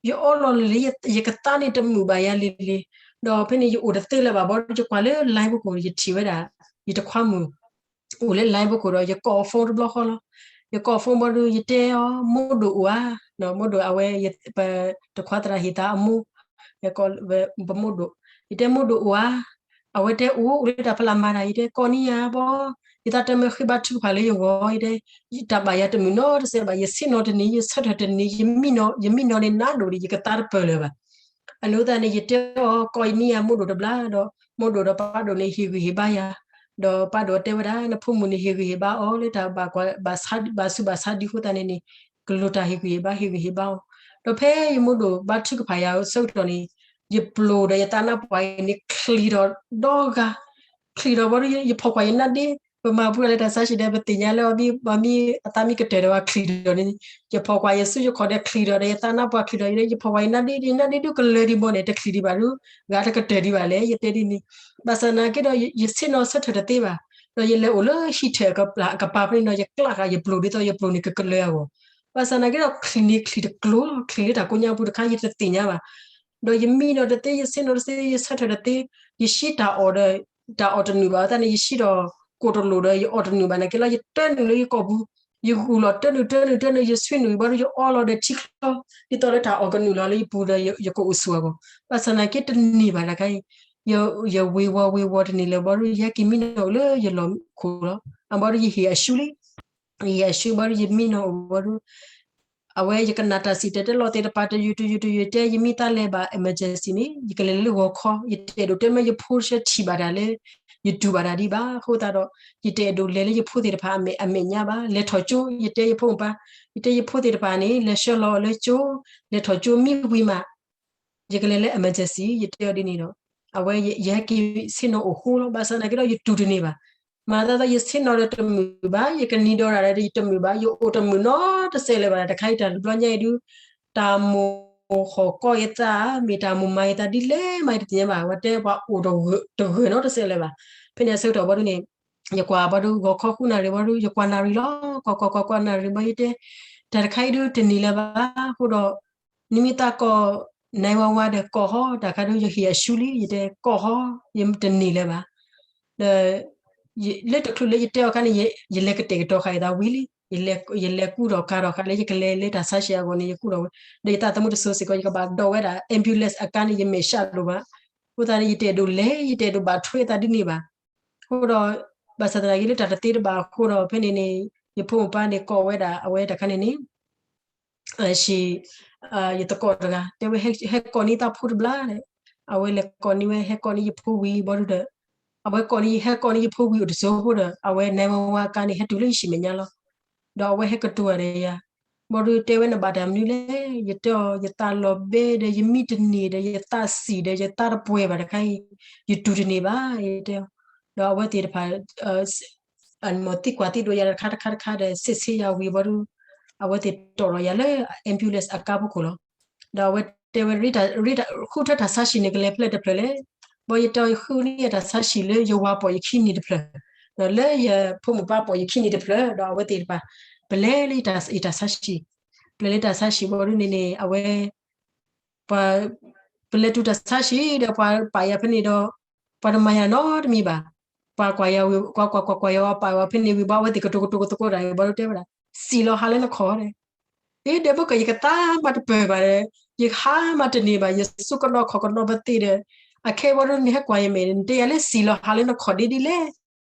ယအီလီၤလံလံ, ယကသါန့ၣ်တမုာ်ဘၣ်ယၤလံလံ, ဒီးဖဲန့ၣ်ယအိၣ်တသ့လၢၤဘၣ်ဘီ ယကွၢ်လၢ line ပူၤခိၣ် ယထံၣ်ဝဲဒၣ် ယတခွါမုၣ် အိၣ်လၢ line ပူၤခိၣ်ဒီး ယကိး phone တဘျီဃီလီၤ. ယကိး phone ဘီဒုး ယတဲအီၤ မိၢ်ဒိၣ်အိၣ်ဧါ, မိၢ်ဒိၣ်အဝဲ ပတခွါသရၣ်ဟ့ၣ်သးအမိၢ်, ပမိၢ်ဒိၣ်, ယတဲမိၢ်ဒိၣ်အိၣ်ဧါ, အဝဲတဲအိၣ် အိၣ်လၢတၢ်ဖီလာ်မၤတၢ်, ယတဲကိးန့ၢ်ယၤဘီ, ယသးတမ့ၢ်ဃ့ဘါထုကဖၣ်လၢယဂီၢ်, ယတဲ တၢ်ဘၣ်ယၤတမုာ်နီတစဲးဘၣ်, ယဆ့ၣ်နီၤတန့ၢ် ယဆၢထၢၣ်တန့ၢ်, ယမံနီၤ, ယမံနီၤန့ၣ်နးဒိၣ်ဒံး ယကသါတပၢၢ်လၢၤဘၣ်. အန့ၣ်အဃိသတးန့ၣ် ယတဲအီၤ ကိးအံၤန့ၢ်ယၤမိၢ်ဒိၣ်တဘျီဒီး မိၢ်ဒိၣ်ဒီးပၢ်ဒိၣ်န့ၣ်ဟ့ၣ်ဂံၢ်ဟ့ၣ်ဘါယၤ, ဒီးပၢ်ဒိၣ်တဲဝဲဒၣ် နဖိမုၣ်န့ၣ်ဟ့ၣ်ဂံၢ်ဟ့ၣ်ဘါအီၤလၢတၢ်ဘၣ်ကွၢ် ဘၣ်ဆူးဘၣ်ဆါဒ်အဃိသတးန့ၣ်န့ၣ် ကလိၤတၢ်ဟ့ၣ်ဂံၢ်ဟ့ၣ်ဘါ ဟ့ၣ်ဂံၢ်ဟ့ၣ်ဘါအီၤ, ဒီးဖဲယမိၢ်ဒိၣ်ဘါထုကဖၣ်ယၤအဆၢကတီၢ်န့ၣ် ယပျိၢ်ဒီးယသးနါပှၢ်အံၤန့ၣ် ချံးထီၣ်ဒီဂၤ, ချံးထီၣ်ဘီဒုး ယဖီၣ်ကွၢ်ယနါဒ့, ပမၤပူၤလၢတၢ်ဆါဟံၣ်ဒီး ပသ့ၣ်ညါလၢအမံၤ အသးမံကတၢၢ်ဒီးဝဲချံးထီၣ်န့ၣ်, ယဖီၣ်ကွၢ်ယစုယခီၣ်ဒီးချံးထီၣ်ဒီး ယသးနါပှၢ်ချံးထီၣ်ဒီး ယဖီၣ်ကွၢ်ယနါဒ့ ယနါဒ့ဒုးကလၢၤဒံးဘီန့ၣ် တချံးဒံးဘၣ်ဒုး ဂၤတကတၢၢ်ဒံးဘၣ်လဲၣ် ယတဲဒ်န့ၣ်, ဘၣ်ဆၣ်သနာ်က့ဒီး ယဆ့ၣ်နီၤဆၢထၢၣ်တသ့ဘၣ်, ဒီးယလဲၤအိၣ်လၢဟံၣ်ထၢၣ်အကပၤဖဲန့ၣ်ဒီး ယကျးဃာ်ယပျိၢ်ဒ်သိးယပျိၢ်န့ၣ်ကကလၢၤအဂီၢ်, ဘၣ်ဆၣ်သနာ်က့ဒီး ချံးန့ၣ်ချံးတကျိၤလီၤ, ချံးလၢတၢ်ကိးညါပူၤတခါ ယတသ့ၣ်ညါဘၣ် ဒီးယမံနီၤတသ့ ယဆ့ၣ်နီၤတသ့ ယဆၢထၢၣ်တသ့, ယဆှံတၢ်အီၣ်ဒီး တၢ်အီၣ်တနုာ်ဘၣ်အဃိသတးန့ၣ် ယဆှံဒီးကိၣ်တလိၣ်ဒီး ယအီၣ်တနုာ်ဘၣ်နာ်က့လီၤ, ယတၢနုာ်လၢယကိာ်ပူၤ, ယဂုာ်လီၤတၢနုာ်တၢနုာ်တၢနုာ် ယဆွံနုာ်ဘီဒုး ယအီလီၤဒီးထံချီ, ဒ်သိးလၢတၢ်အီၣ်ကနုာ်လီၤလၢယပူၤဒီးယကအိၣ်ဆူၣ်အဂီၢ်, ဘၣ်ဆၣ်သနာ်က့တန့ၢ်ဘၣ်တခါအံၤ, ယဝ့ၤဝီၤဝ့ၤဝီၤတန့ၢ်လၢၤဘီဒုး ယဟဲက့ၤမံနီၤအိၣ်လၢယလီၢ်ခိၣ်လီၤ, အဘီဒုးယဟ့ၣ်အရှူလံ ယဟ့ၣ်အရှူဘီဒုး ယမံနီၤအိၣ်ဘီဒုး, အဝဲယကနၣ်တၢ်စံၣ်တဲၤတဲလီၤသ့ၣ်တဖၣ် တယုၢ်တယုၢ်တယုၢ်တဲ ယမ့ၢ်သးလဲၤဘၣ် emergency န့ၣ် ယကလဲၤလၢဂီၤခီ, ယတအဲၣ်ဒိးတဲမ့ၢ်ယဖိတဆၢထံၣ်ဘၣ်တၢ်လၢ ယတူၢ်ဘၣ်တၢ်ဒံးဘၣ်, အဃိသတးဒီး ယတအဲၣ်ဒိးလဲၤလၢယဖိသ့ၣ်တဖၣ်အမဲာ်ညါဘၣ်, လဲၤထီၣ်ကၠိ, ယတဲယဖိမုၣ်ပၢ်, ယတဲယဖိသ့ၣ်တဖၣ်န့ၣ် လဲၤဆှၢလီၤအီၤလၢကၠိ, လဲၤထီၣ်ကၠိမံဝံၤမး ယကလဲၤလၢ emergency ယတဲအီၤဒ်န့ၣ်ဒီး အဝဲယဟဲက့ၤဆ့ၣ်နီၤအိၣ်ဃိလီၤ, ဘၣ်ဆၣ်သနာ်က့ဒီးယတူၢ်တန့ၢ်ဘၣ်, မၤသးသီယဆ့ၣ်နီၤဒီးတမုာ်ဘၣ်, ယကနံၤဒီးဒၣ်ဒီးယတမုာ်ဘၣ်, ယအိၣ်တမုာ်နီတစဲးလၢၤဘၣ်, တခါအံၤတၢ်တဘျီညါအံၤဒုး တၢ်မိၣ်ဟီၣ်ကီၢ်ယသး, မ့ၢ်တၢ်မိၣ်မၤယသးဒ်လဲၣ်မး ယတသ့ၣ်ညါဘၣ်, ဝဲတဲပှၤအိၣ်တဂၢၢ်နီတစဲးလၢၤဘၣ်, ဖဲန့ၣ်အဆၢကတီၢ်ဘီဒုးန့ၣ် ယကွၢ်ဘီဒုး ဂီၤခီဃုနၣ်ရံၣ်ဘီဒုး ယကွၢ်နၣ်ရံၣ်လီၤ, ကွၢ်ကွၢ်ကွၢ်ကွၢ်နၣ်ရံၣ်ဘီယတဲ, တၢ်တခါအံၤဒုးတန့ၢ်လၢၤဘၣ်, အဃိဒီး နမ့ၢ်သးကိး နၢၤဝါဝါဒီးကိးဟီ, တၢ်ခါဒုးယဟ့ၣ်အရှူလံ, ယတဲကိးဟီ, ယတန့ၢ်လၢၤဘၣ်, ဒီး လၢတချုးလၢယတဲအီၤခါန့ၣ် ယလဲၤကတဲာ်ကတီၤဃာ်ယသးဝံၤလံ, ယလဲၤကူၣ်ထီၣ်ကၤထီၣ်ဃာ်လၢယကလဲၤလၢတၢ်ဆါဟံၣ်အဂီၢ်န့ၣ် ယကူၣ်ထီၣ်ဝဲ, ဒီးယသးသမူတစိၤစ့ၢ်ကီး ယကဘၣ်ဒိးဝဲဒၣ် ambulance အကါန့ၣ် ယမဲာ်ဆှးလိာ်ဘၣ်, အဃိသတးန့ၣ် ယတအဲၣ်ဒိးလဲၤ ယတအဲၣ်ဒိးဘၣ်ထွဲအသးဒ်န့ၣ်ဘၣ်, အဃိဒီး ဘၣ်ဆၣ်သနာ်က့လၢတၢ်တသ့တဘၣ်အဃိဒီး ဖဲန့ၣ်န့ၣ် ယဖိမုၣ်ပၢ်န့ၣ်ကိးဝဲဒၣ် အဝဲတၢ်ခါန့ၣ်န့ၣ် ယသကိးတဂၤ တဲဝဲ ဟဲကိးန့ၢ်သးဖိတဘျီဒီး အဝဲလဲၤကိးန့ၢ်ဝဲ ဟဲကိးန့ၢ်ယဖိဝံၤဘီဒုးဒီး အဝဲကိးန့ၢ် ဟဲကိးန့ၢ်ယဖိဝံၤအိၣ်တစိၢ်ဖိဒီး အဝဲ နၢၤဝါဝါကါန့ၣ် ဟဲတုၤလၢယဟံၣ်မဲာ်ညါလီၤ, ဒီးအဝဲဟဲကတိၤတၢ်ဒီးယၤ, ဘီဒုးတဲဝဲနဘၣ်တၢ်မနုၤလဲၣ်, ယတဲအီၤ ယသးလီၤဘဲဒီး ယမံတန့ၢ်ဒီး ယသးဆံးဒီး ယသးတပှဲၤဘၣ်တခါအံၤ ယတူၢ်တန့ၢ်ဘၣ် ယတဲအီၤ, ဒီးအဝဲသ့ၣ်တဖၣ် အမ့ၢ်သံကွၢ်သံဒိးယၤတခါတခါတခါဒီး စစ်ဆေးယၤဝံၤဘီဒုး အဝဲသ့ၣ်တီၣ်လီၤယၤလၢ ambulance အကါဖီခိၣ်လီၤ, ဒီးအဝဲတဲဝဲ ရ့ ဃုထၢတၢ်ဆါဟံၣ်န့ၣ် ကလဲၤဖဲလဲၣ်တဖျၢၣ်လဲၣ်, ဘီယတဲအီၤ ယဃုန့ၢ်တၢ်ဆါဟံၣ်လၢယဝၤပိာ်ယခံနံၣ်တဖျၢၣ်, ဒီးလၢယဖိမုၣ်ပၢ်ပိာ်ယခံနံၣ်တဖျၢၣ်, ဒီးအဝဲသ့ၣ်တဖၣ် ပလဲၤလၢယတၢ်ဆါဟံၣ်, ပလဲၤလၢတၢ်ဆါဟံၣ်ဘီဒုးန့ၣ်န့ၣ် အဝဲ ပှၤ ပလဲၤတုၤတၢ်ဆါဟံၣ်ဒီး ပှၤပာ်ယၤဖဲန့ၣ်ဒီး ပှၤတမၤယၤနီတမံၤဘၣ်, ပှၤကွၢ်ယၤဝံၤ ကွၢ်ကွၢ်ကွၢ်ကွၢ်ယၤ ပာ်ဝဲဖဲန့ၣ်ဝံၤဘီ အဝဲသ့ၣ်ကတိၤကတိၤကသကိးတၢ် ဘီဒုးတဲဝဲဒၣ် စံၣ်လီၤဟးလၢနခီၣ်ဒီး, အ့ ဒီးမ့ၢ်ကယကသးမၤတပၢၢ်ဘၣ်ဒီး ယဟးမၤတန့ၢ်ဘၣ် ယစူၢ်ကနီၤခီၣ်ကနီၤပသ့ၣ်ဒီး, အခဲဘီဒုးနဟဲကွၢ်ယမဲာ် နတဲယၤလၢစံၣ်လီၤဟးလၢနခီၣ်ဒ့ဒ်လဲၣ်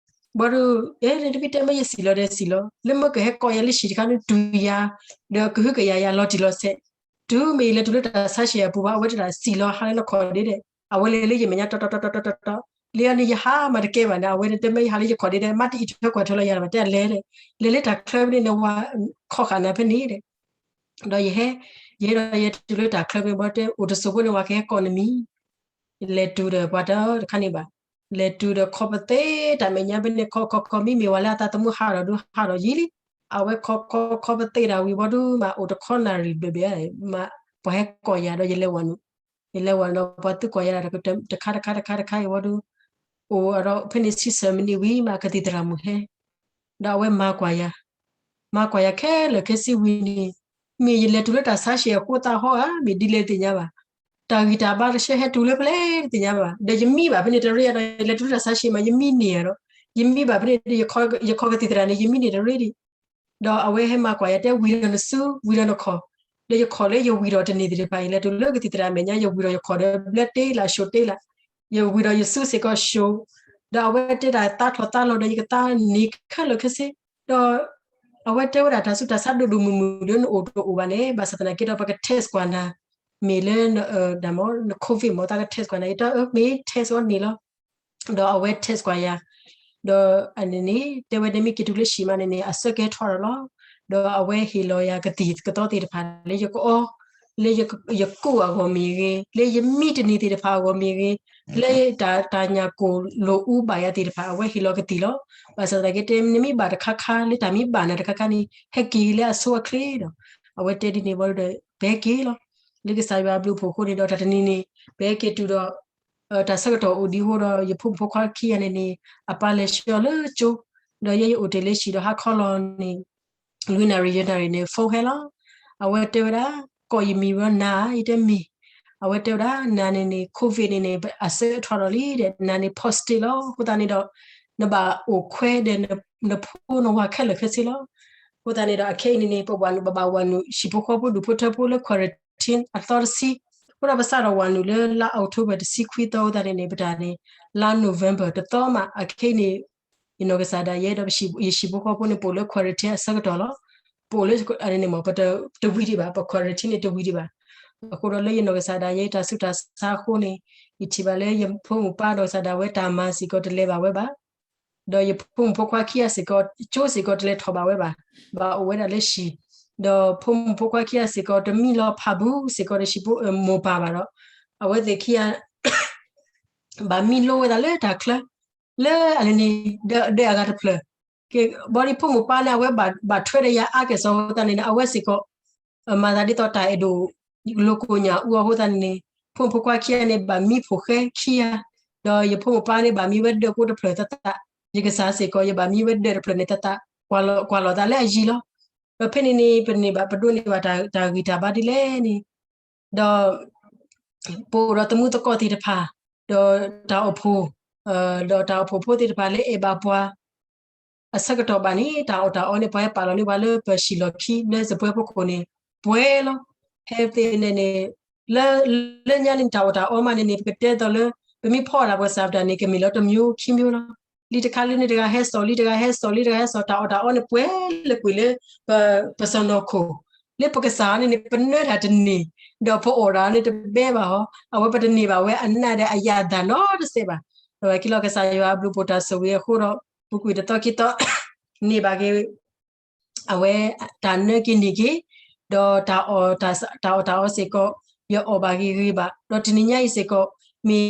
ဘီဒုး အဲၣ်တဘံၣ်တဲမ့ၢ်ယစံၣ်လီၤဒီးစံၣ်လီၤ, လၢမ့ၢ်ကဟဲကိးယၤလၢဟံၣ်တခါန့ၣ် တုၤယၤ ဒီးကဟုကယာ်ယၤလီၤတံၢ်လီၤဆဲး, တုၤမ့ၢ်ယလဲၤတုၤလၢတၢ်ဆါဟံၣ်အပူၤဘၣ် အဝဲတဲဒၣ်စံၣ်လီၤဟးလၢနခီၣ်ဒ့ဒီး, အဝဲလဲၤလၢယမဲာ်ညါတီတီတီတီတီတီတီ, လၢအန့ၣ်ယဟးမၤတကဲဘၣ်န့ၣ် အဝဲတဲမ့ၢ်ယဟးလၢယခီၣ်ဒ့ဒီး မ့ၢ်တအံးထွဲကွၢ်ထွဲလီၤယၤဘၣ် တဲလဲၤဒီး, လဲၤလၢတၢ်ချၢဖဲန့ၣ် နဝၤခီၣ်ဃာ်နၤဖဲန့ၣ်ဒီး, ဒီးယဟဲ, ယဟဲဒီးယတုၤလၢတၢ်ချၢဖဲန့ၣ် ဘီတဲအိၣ်တစိၢ်ဖိန့ၣ် ဝၤကဟဲကိးနမံၤ လဲၤတုၤဒီးပှၤတၢ်တခါန့ၣ်ဘၣ်, လဲၤတုၤဒီးခီပသ့တၢ်မဲာ်ညါဖဲန့ၣ် ခီခီခီ မ့မ့ၢ်ဝဲလၢအသးသမူဟးထီၣ်ဒုးဟးထီၣ်ယံာ်လံ. အဝဲခီခီခီပသ့တၢ်ဝံၤဘီဒုး မ့ၢ်အိၣ်တခီနၣ်ရံၣ်ဘျဲၣ်ဘျဲၣ် ပှၤဟဲကိးယၤဒီးယလဲၤဝဲနုာ်, ယလဲၤဝဲနုာ်ဒီးပှၤသုးကိးယၤဒၣ်တခါတခါတခါတခါအံၤဘီဒုး အိၣ်ဒီးဖဲန့ၣ်ဆံဆၢမံးနံးဝံၤ မ့ၢ်ကသံၣ်သရၣ်မုၣ်ဟဲ ဒီးအဝဲမၤကွၢ်ယၤ, မၤကွၢ်ယၤခဲလၢာ်ခဲဆ့ဝံၤန့ၣ် မ့ၢ်ယလဲၤတုၤလၢတၢ်ဆါဟံၣ်အဃိသတးဟီဧါ မ့ၢ်ဒ်လဲၣ်တသ့ၣ်ညါဘၣ်. တၢ်ဂံၢ်တၢ်ဘါတဆှဲဟဲတုၤလၢဖဲလဲၣ်တသ့ၣ်ညါဘၣ်. ဒီးယမံဘၣ်ဖဲန့ၣ်တရ့ဒီး ယလဲၤတုၤလၢတၢ်ဆါဟံၣ်မး ယမံန့ၢ်ဒီး ယမံဘၣ်ဖဲန့ၣ် ယခီကသံၣ်သရၣ်န့ၣ် ယမံန့ၢ်တရ့ဒံး ဒီးအဝဲဟဲမၤကွၢ်ယၤတဲ ဝံၤဒီးနစု ဝံၤဒီးနခီၣ်, ဒီးယခီၣ်လၢယဝံၤဒီးတန့ၢ်သ့ၣ်တဖၣ် ယလဲၤတုၤလၢကသံၣ်သရၣ်မဲာ်ညါ ယဝံၤဒီးယခီၣ်ဒီးဘျၢတ့လး ၡိတ့လး, ယဝံၤဒီးယစုစ့ၢ်ကီးၡိ, ဒီးအဝဲတဲဒၣ်သးထီၣ်သးလီၤဒီးယကသးန့ၢ်ခဲလၢာ်ခဲဆ့, ဒီးအဝဲတဲဝဲဒၣ်တၢ်ဆူးတၢ်ဆါဒိၣ်ဒိၣ်မုၢ်မုၢ်လၢနအိၣ်တအိၣ်ဘၣ်န့ၣ် ဘၣ်ဆၣ်သနာ်က့ဒီး ပက test ကွၢ်နၤ မ့ၢ်လၢ န COVID မ့ၢ်သးက test ကွၢ်နၤ ယတဲအၢ မ့ၢ် test အီၤန့ၣ်လီၤ. ဒီးအဝဲ test ကွၢ်ယၤ, ဒီးအန့ၣ်န့ၣ် တဲဝဲဒၣ်မ့ၢ်က့ၤတုၤလၢဟံၣ်မးန့ၣ်န့ၣ် အဆၢကဲထီၣ်ဒီးလီၤ. ဒီးအဝဲဟ့ၣ်လီၤယၤကသံၣ်ကသီသ့ၣ်တဖၣ်လၢယကအီ, လၢယကိၣ်အဂီၢ်မ့ၢ်ဂ့ၤ, လၢယမံတန့ၢ်သ့ၣ်တဖၣ်အဂီၢ်မ့ၢ်ဂ့ၤ, လၢတၢ်ညၣ်ကိၣ်လိာ်အူဘၣ်ယၤသ့ၣ်တဖၣ် အဝဲဟ့ၣ်လီၤကသံၣ်လီၤ. ဘၣ်ဆၣ်သနာ်က့တဲ နမ့ၢ်ဘၣ်တခါခါ လၢတၢ်မ့ၢ်ဘၣ်နၤတခါခါန့ၣ် ဟဲက့ၤလၢအဆိအချ့ဒီး အဝဲတဲဒ်န့ၣ်ဘီဒီး ပဟဲက့ၤလီၤ. လၢကစၢ်ယွၤအဘျုးအဖှိၣ်အဃိန့ၣ်ဒီး တၢ်တနံၤန့ၣ် ပဟဲက့ၤတုၤဒီး တၢ်ဆၢကတီၢ်အိၣ်ဒံးအဃိဒီး ယဖိမုၣ်ဖိခွါခံဂၤန့ၣ်န့ၣ် အပၢ်လဲၤဆှၢအီၤလၢကၠိ, ဒီးယဲယအိၣ်တ့ၢ်လၢဟံၣ်ဒီးဟါခီလီၤန့ၣ် လွံၢ်နၣ်ရံၣ်ယဲၢ်နၣ်ရံၣ်န့ၣ် phone ဟဲလီၤ. အဝဲတဲဝဲဒၣ် ကိးယမံၤဝဲနၤ ယတဲမ့ၢ်, အဝဲတဲဝဲဒၣ် နၤန့ၣ်န့ၣ် COVID န့ၣ်န့ၣ် အဆၢထီၣ်ဒီးလံဒီး နၤန့ၣ် positive လီၤ. အဃိသတးန့ၣ်ဒီး နဘၣ်အိၣ်ခွဲဒီး နဖိနဝၤခဲလၢာ်ခဲဆ့လီၤ. အဃိသတးန့ၣ်ဒီး အခဲအံၤန့ၣ်န့ၣ် ပဝဲနုာ် ပဘၣ်ဝဲနုာ် ဟံၣ်ဖိဃီဖိဒူၣ်ဖိထၢဖိလၢ quarantine အသီတဆံ, အဃိဒီးပစးထီၣ်ဝဲနုာ်လၢလါ October တဆံခွံသီအဃိသတးန့ၣ်န့ၣ် ပတၢ်န့ၣ် လါ November တသီမး အခဲအံၤန့ၣ် ယနီၢ်ကစၢ်ဒၣ်ယဲဒီး ယဟံၣ်ဖိဃီဖိန့ၣ် ပအိၣ်လၢ quarantine အဆၢကတီၢ်လီၤ. ပအိၣ်လၢန့ၣ်မ့ၢ် ပတဝံၤဒံးဘၣ်, ပ quarantine န့ၣ်တဝံၤဒံးဘၣ်. အဃိဒီးလၢယနီၢ်ကစၢ်ဒၣ်ယဲတၢ်ဆူးတၢ်ဆါအဃိန့ၣ် ယထံၣ်ဘၣ်လၢယဖိမုၣ်ပၢ်နီၢ်ကစၢ်ဒၣ်ဝဲတၢ်မၤစ့ၢ်ကီးတလဲၤဘၣ်ဝဲဘၣ် ဒီးယဖိမုၣ်ဖိခွါခံဂၤစ့ၢ်ကီး ကၠိစ့ၢ်ကီးတလဲၤထီၣ်ဘၣ်ဝဲဘၣ်, ဘၣ်အိၣ်ဝဲဒၣ်လၢဟံၣ်, ဒီးဖိမုၣ်ဖိခွါခံဂၤစ့ၢ်ကီး တမံလီၤဖးဘူးစ့ၢ်ကီးဒီးဟံၣ်ဖိမိၢ်ပၢ်ဘၣ်ဒီး အဝဲသ့ၣ်ခံဂၤ ဘၣ်မံလိဝဲဒၣ်လၢတၢ်ချၢ လၢအန့ၣ်န့ၣ် ဒီးအဂၤတဖျၢၣ်, ကဲ ဘီဒ်ဖိမုၣ်ပၢ်န့ၣ် အဝဲဘၣ်ထွဲဒီးယၤအါကဲၣ်ဆိးအဃိသတးန့ၣ်န့ၣ် အဝဲစ့ၢ်ကီး မၤသးဒ်သိးတၢ်အဲၣ်ဒိး လိာ်ကိညၢ်အူအဃိသတးန့ၣ်န့ၣ် ဖိမုၣ်ဖိခွါခံဂၤန့ၣ် ဘၣ်မံဖိၣ်ဃဲခံဂၤ, ဒီးယဖိမုၣ်ပၢ်န့ၣ် ဘၣ်မံဝဲဒၢးကိတဖျၢၣ်သးသး, ယကစၢ်စ့ၢ်ကီး ယဘၣ်မံဝဲဒၢးတဖျၢၣ်န့ၣ်သးသး, ကွၢ်လီၤသးလၢအယံၤလီၤ. ဒီးဖဲန့ၣ်န့ၣ် ပန့ၢ်ဘၣ် ပဒိးန့ၢ်ဘၣ်တၢ်ဂံၢ်တၢ်ဘါဒ်လဲၣ်န့ၣ် ဒီး ပအိၣ်ဒီးသမူသကိးသ့ၣ်တဖၣ်, ဒီးတၢ်အိၣ်ဖှိၣ်, ဒီးတၢ်အိၣ်ဖှိၣ်ဖိသ့ၣ်တဖၣ်လၢအဲၣ်ဘၣ်ပှၤ အဆၢကတီၢ်ဘၣ်န့ၣ် တၢ်အီၣ်တၢ်အီန့ၣ် ပှၤဟဲပာ်လီၤန့ၢ်ပှၤလၢပဟံၣ်လီၢ်ခံ လၢစပွဲဖိခိၣ်န့ၣ် ပှဲၤလီၤ. ဟဲသ့ၣ်န့ၣ်န့ၣ် လၢ လၢညါန့ၣ် တၢ်အီၣ်တၢ်အီမးန့ၣ်န့ၣ် ပကတဲသိးလၢ ပမ့ၢ်ဖီအီၣ်တၢ်ပှၤစၢ်ပတၢ်န့ၣ် ကမ့ၢ်လီၤတမျိုးခံမျိုးလီၤ. လံတခါလၢန့ၣ်တဂၤဟဲစိာ် လံတဂၤဟဲစိာ် လံတဂၤဟဲစိာ် တၢ်အီၣ်တၢ်အီန့ၣ်ပှဲၤလၢကွံာ်လၢ ပစီၢ်နီၤခိၣ် လၢပကစၢ်န့ၣ်န့ၣ် ပနၢတၢ်တန့ၢ်, ဒီးပအီၣ်တၢ်န့ၣ်တဘဲဘၣ်ဟီ, အဝဲပတန့ၢ်ဘၣ်ဝဲအနးဒီးအယၣ်သၣ်နီတစဲးဘၣ်. အဝဲခံလီၤကစၢ်ယွၤအဘျုးဖှိၣ်တၢ်ဆိၣ်ဂ့ၤအဃိဒီး ပူၤကွံာ်တသီခံသီ န့ၢ်ဘၣ်က့ၤ အဝဲတၢ်နၢက့ၤန့ၢ်က့ၤ, ဒီး တၢ်အီၣ်တၢ်အီစ့ၢ်ကီး ယအီၣ်ဘၣ်ဂ့ၤဂ့ၤဘၣ်, ဒီးတနံၤညါအံၤစ့ၢ်ကီး မ့ၢ်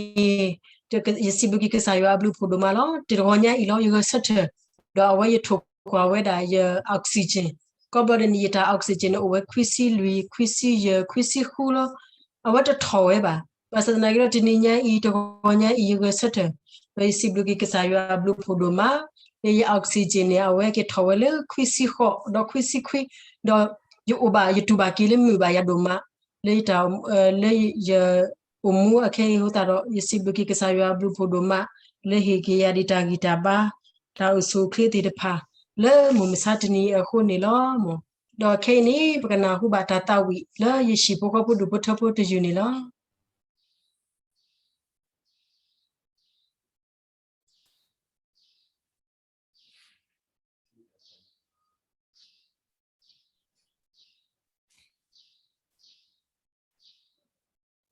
ယစံးဘျုးက့ၤကစၢ်ယွၤအဘျုးဖှိၣ်ဒိၣ်မးလီၤ. တဂီၤညါအံၤလီၤ ယဂဲၤဆၢထၢၣ်, ဒီးအဝဲယထိၣ်ကွၢ်ဝဲဒၣ်ယ oxygen, ကီၢ်ဘျီဒ်န့ၣ် ယတၢ် oxygen န့ၣ် အိၣ်ဝဲခွံဆံလွံၢ် ခွံဆံယဲၢ် ခွံဆံဃုလီၤ. အဝဲတထီၣ်ဝဲဘၣ်. ဘၣ်ဆၣ်သနာ်က့ဒီး တနံၤညါအံၤ တဂီၤညါအံၤ ယဂဲၤဆၢထၢၣ်, ဒီးယစံးဘျုးက့ၤကစၢ်ယွၤအဘျုးဖှိၣ်ဒိၣ်မး, လၢယ oxygen န့ၣ် အဝဲက့ၤထီၣ်ဝဲလၢခွံဆံဃိး ဒီးခွံဆံခွံ, ဒီးယအိၣ်ဘၣ် ယတူၢ်ဘၣ်က့ၤလၢမုာ်ဘၣ်ယၤဒိၣ်မး, လၢ လၢယအိၣ်မူအခဲအံၤအဃိသတးဒီး ယစံးဘျုးက့ၤကစၢ်ယွၤအဘျုးဖှိၣ်ဒိၣ်မး, လၢဟ့ၣ်က့ၤယၤဒ်တၢ်ဂံၢ်တၢ်ဘါ, တၢ်အိၣ်ဆူၣ်အိၣ်ချ့သ့ၣ်တဖၣ်, လၢမုၢ်မဆါတနံၤအံၤအဃိန့ၣ်လီၤ. ဒီးခဲအံၤန့ၣ် ပကနၢ်ဟူဘၣ်တၢ်သးဝံၣ်လၢယဟံၣ်ဖိဃီဖိဒူၣ်ဖိထၢဖိတယုၢ်န့ၣ်လီၤ.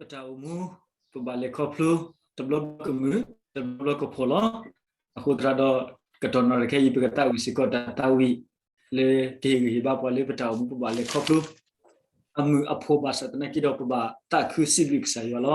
ပတၢ်အိၣ်မူ ပဘၣ်လဲၤခီဖျိ တဘျီဘျီကမုာ် တဘျီဘျီကဖှီၣ်လီၤ. အဃိသတးဒီး ကတီၢ်နီၣ်တခဲအံၤ ပကသးဝံၣ်စ့ၢ်ကီးတၢ်သးဝံၣ် လၢကဟ့ၣ်ဂံၢ်ဟ့ၣ်ဘါပှၤလၢပတၢ်အိၣ်မူ ပဘၣ်လဲၤခီဖျိ အမုာ်အဖှီၣ်ဘၣ်ဆၣ်သနာ်က့ဒီး ပဘၣ်သးခုစံးဘျုးကစၢ်ယွၤလီၤ.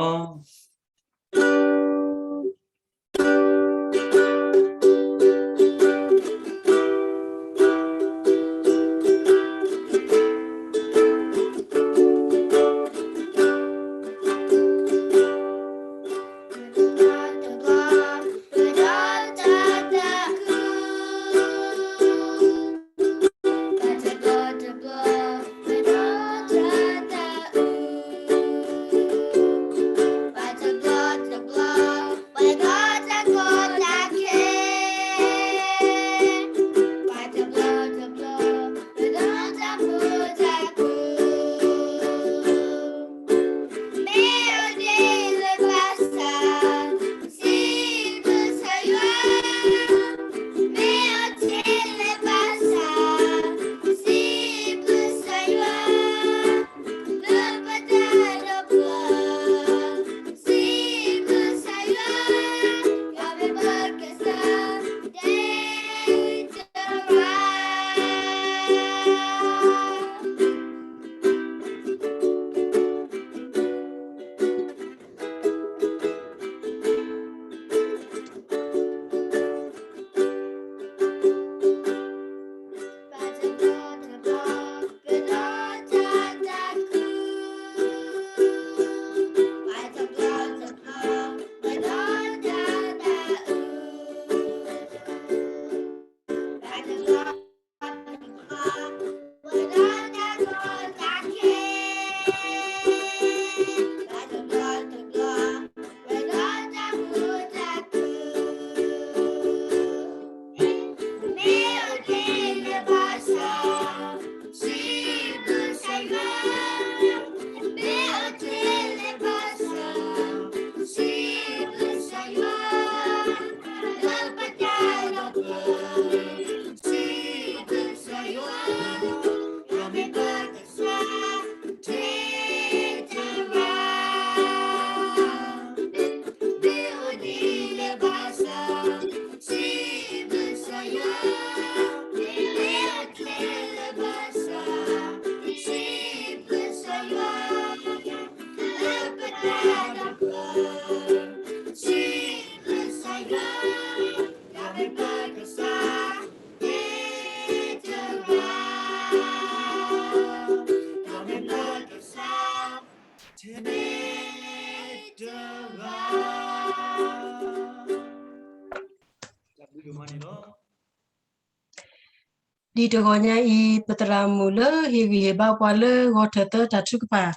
ဒ်တဂီၤညါအံၤ ပသရၣ်မုၣ်လၢဟ့ၣ်ဂံၢ်ဟ့ၣ်ဘါပှၤလၢဂီၤထၢၣ်သၢတၢ်ထုကဖၣ်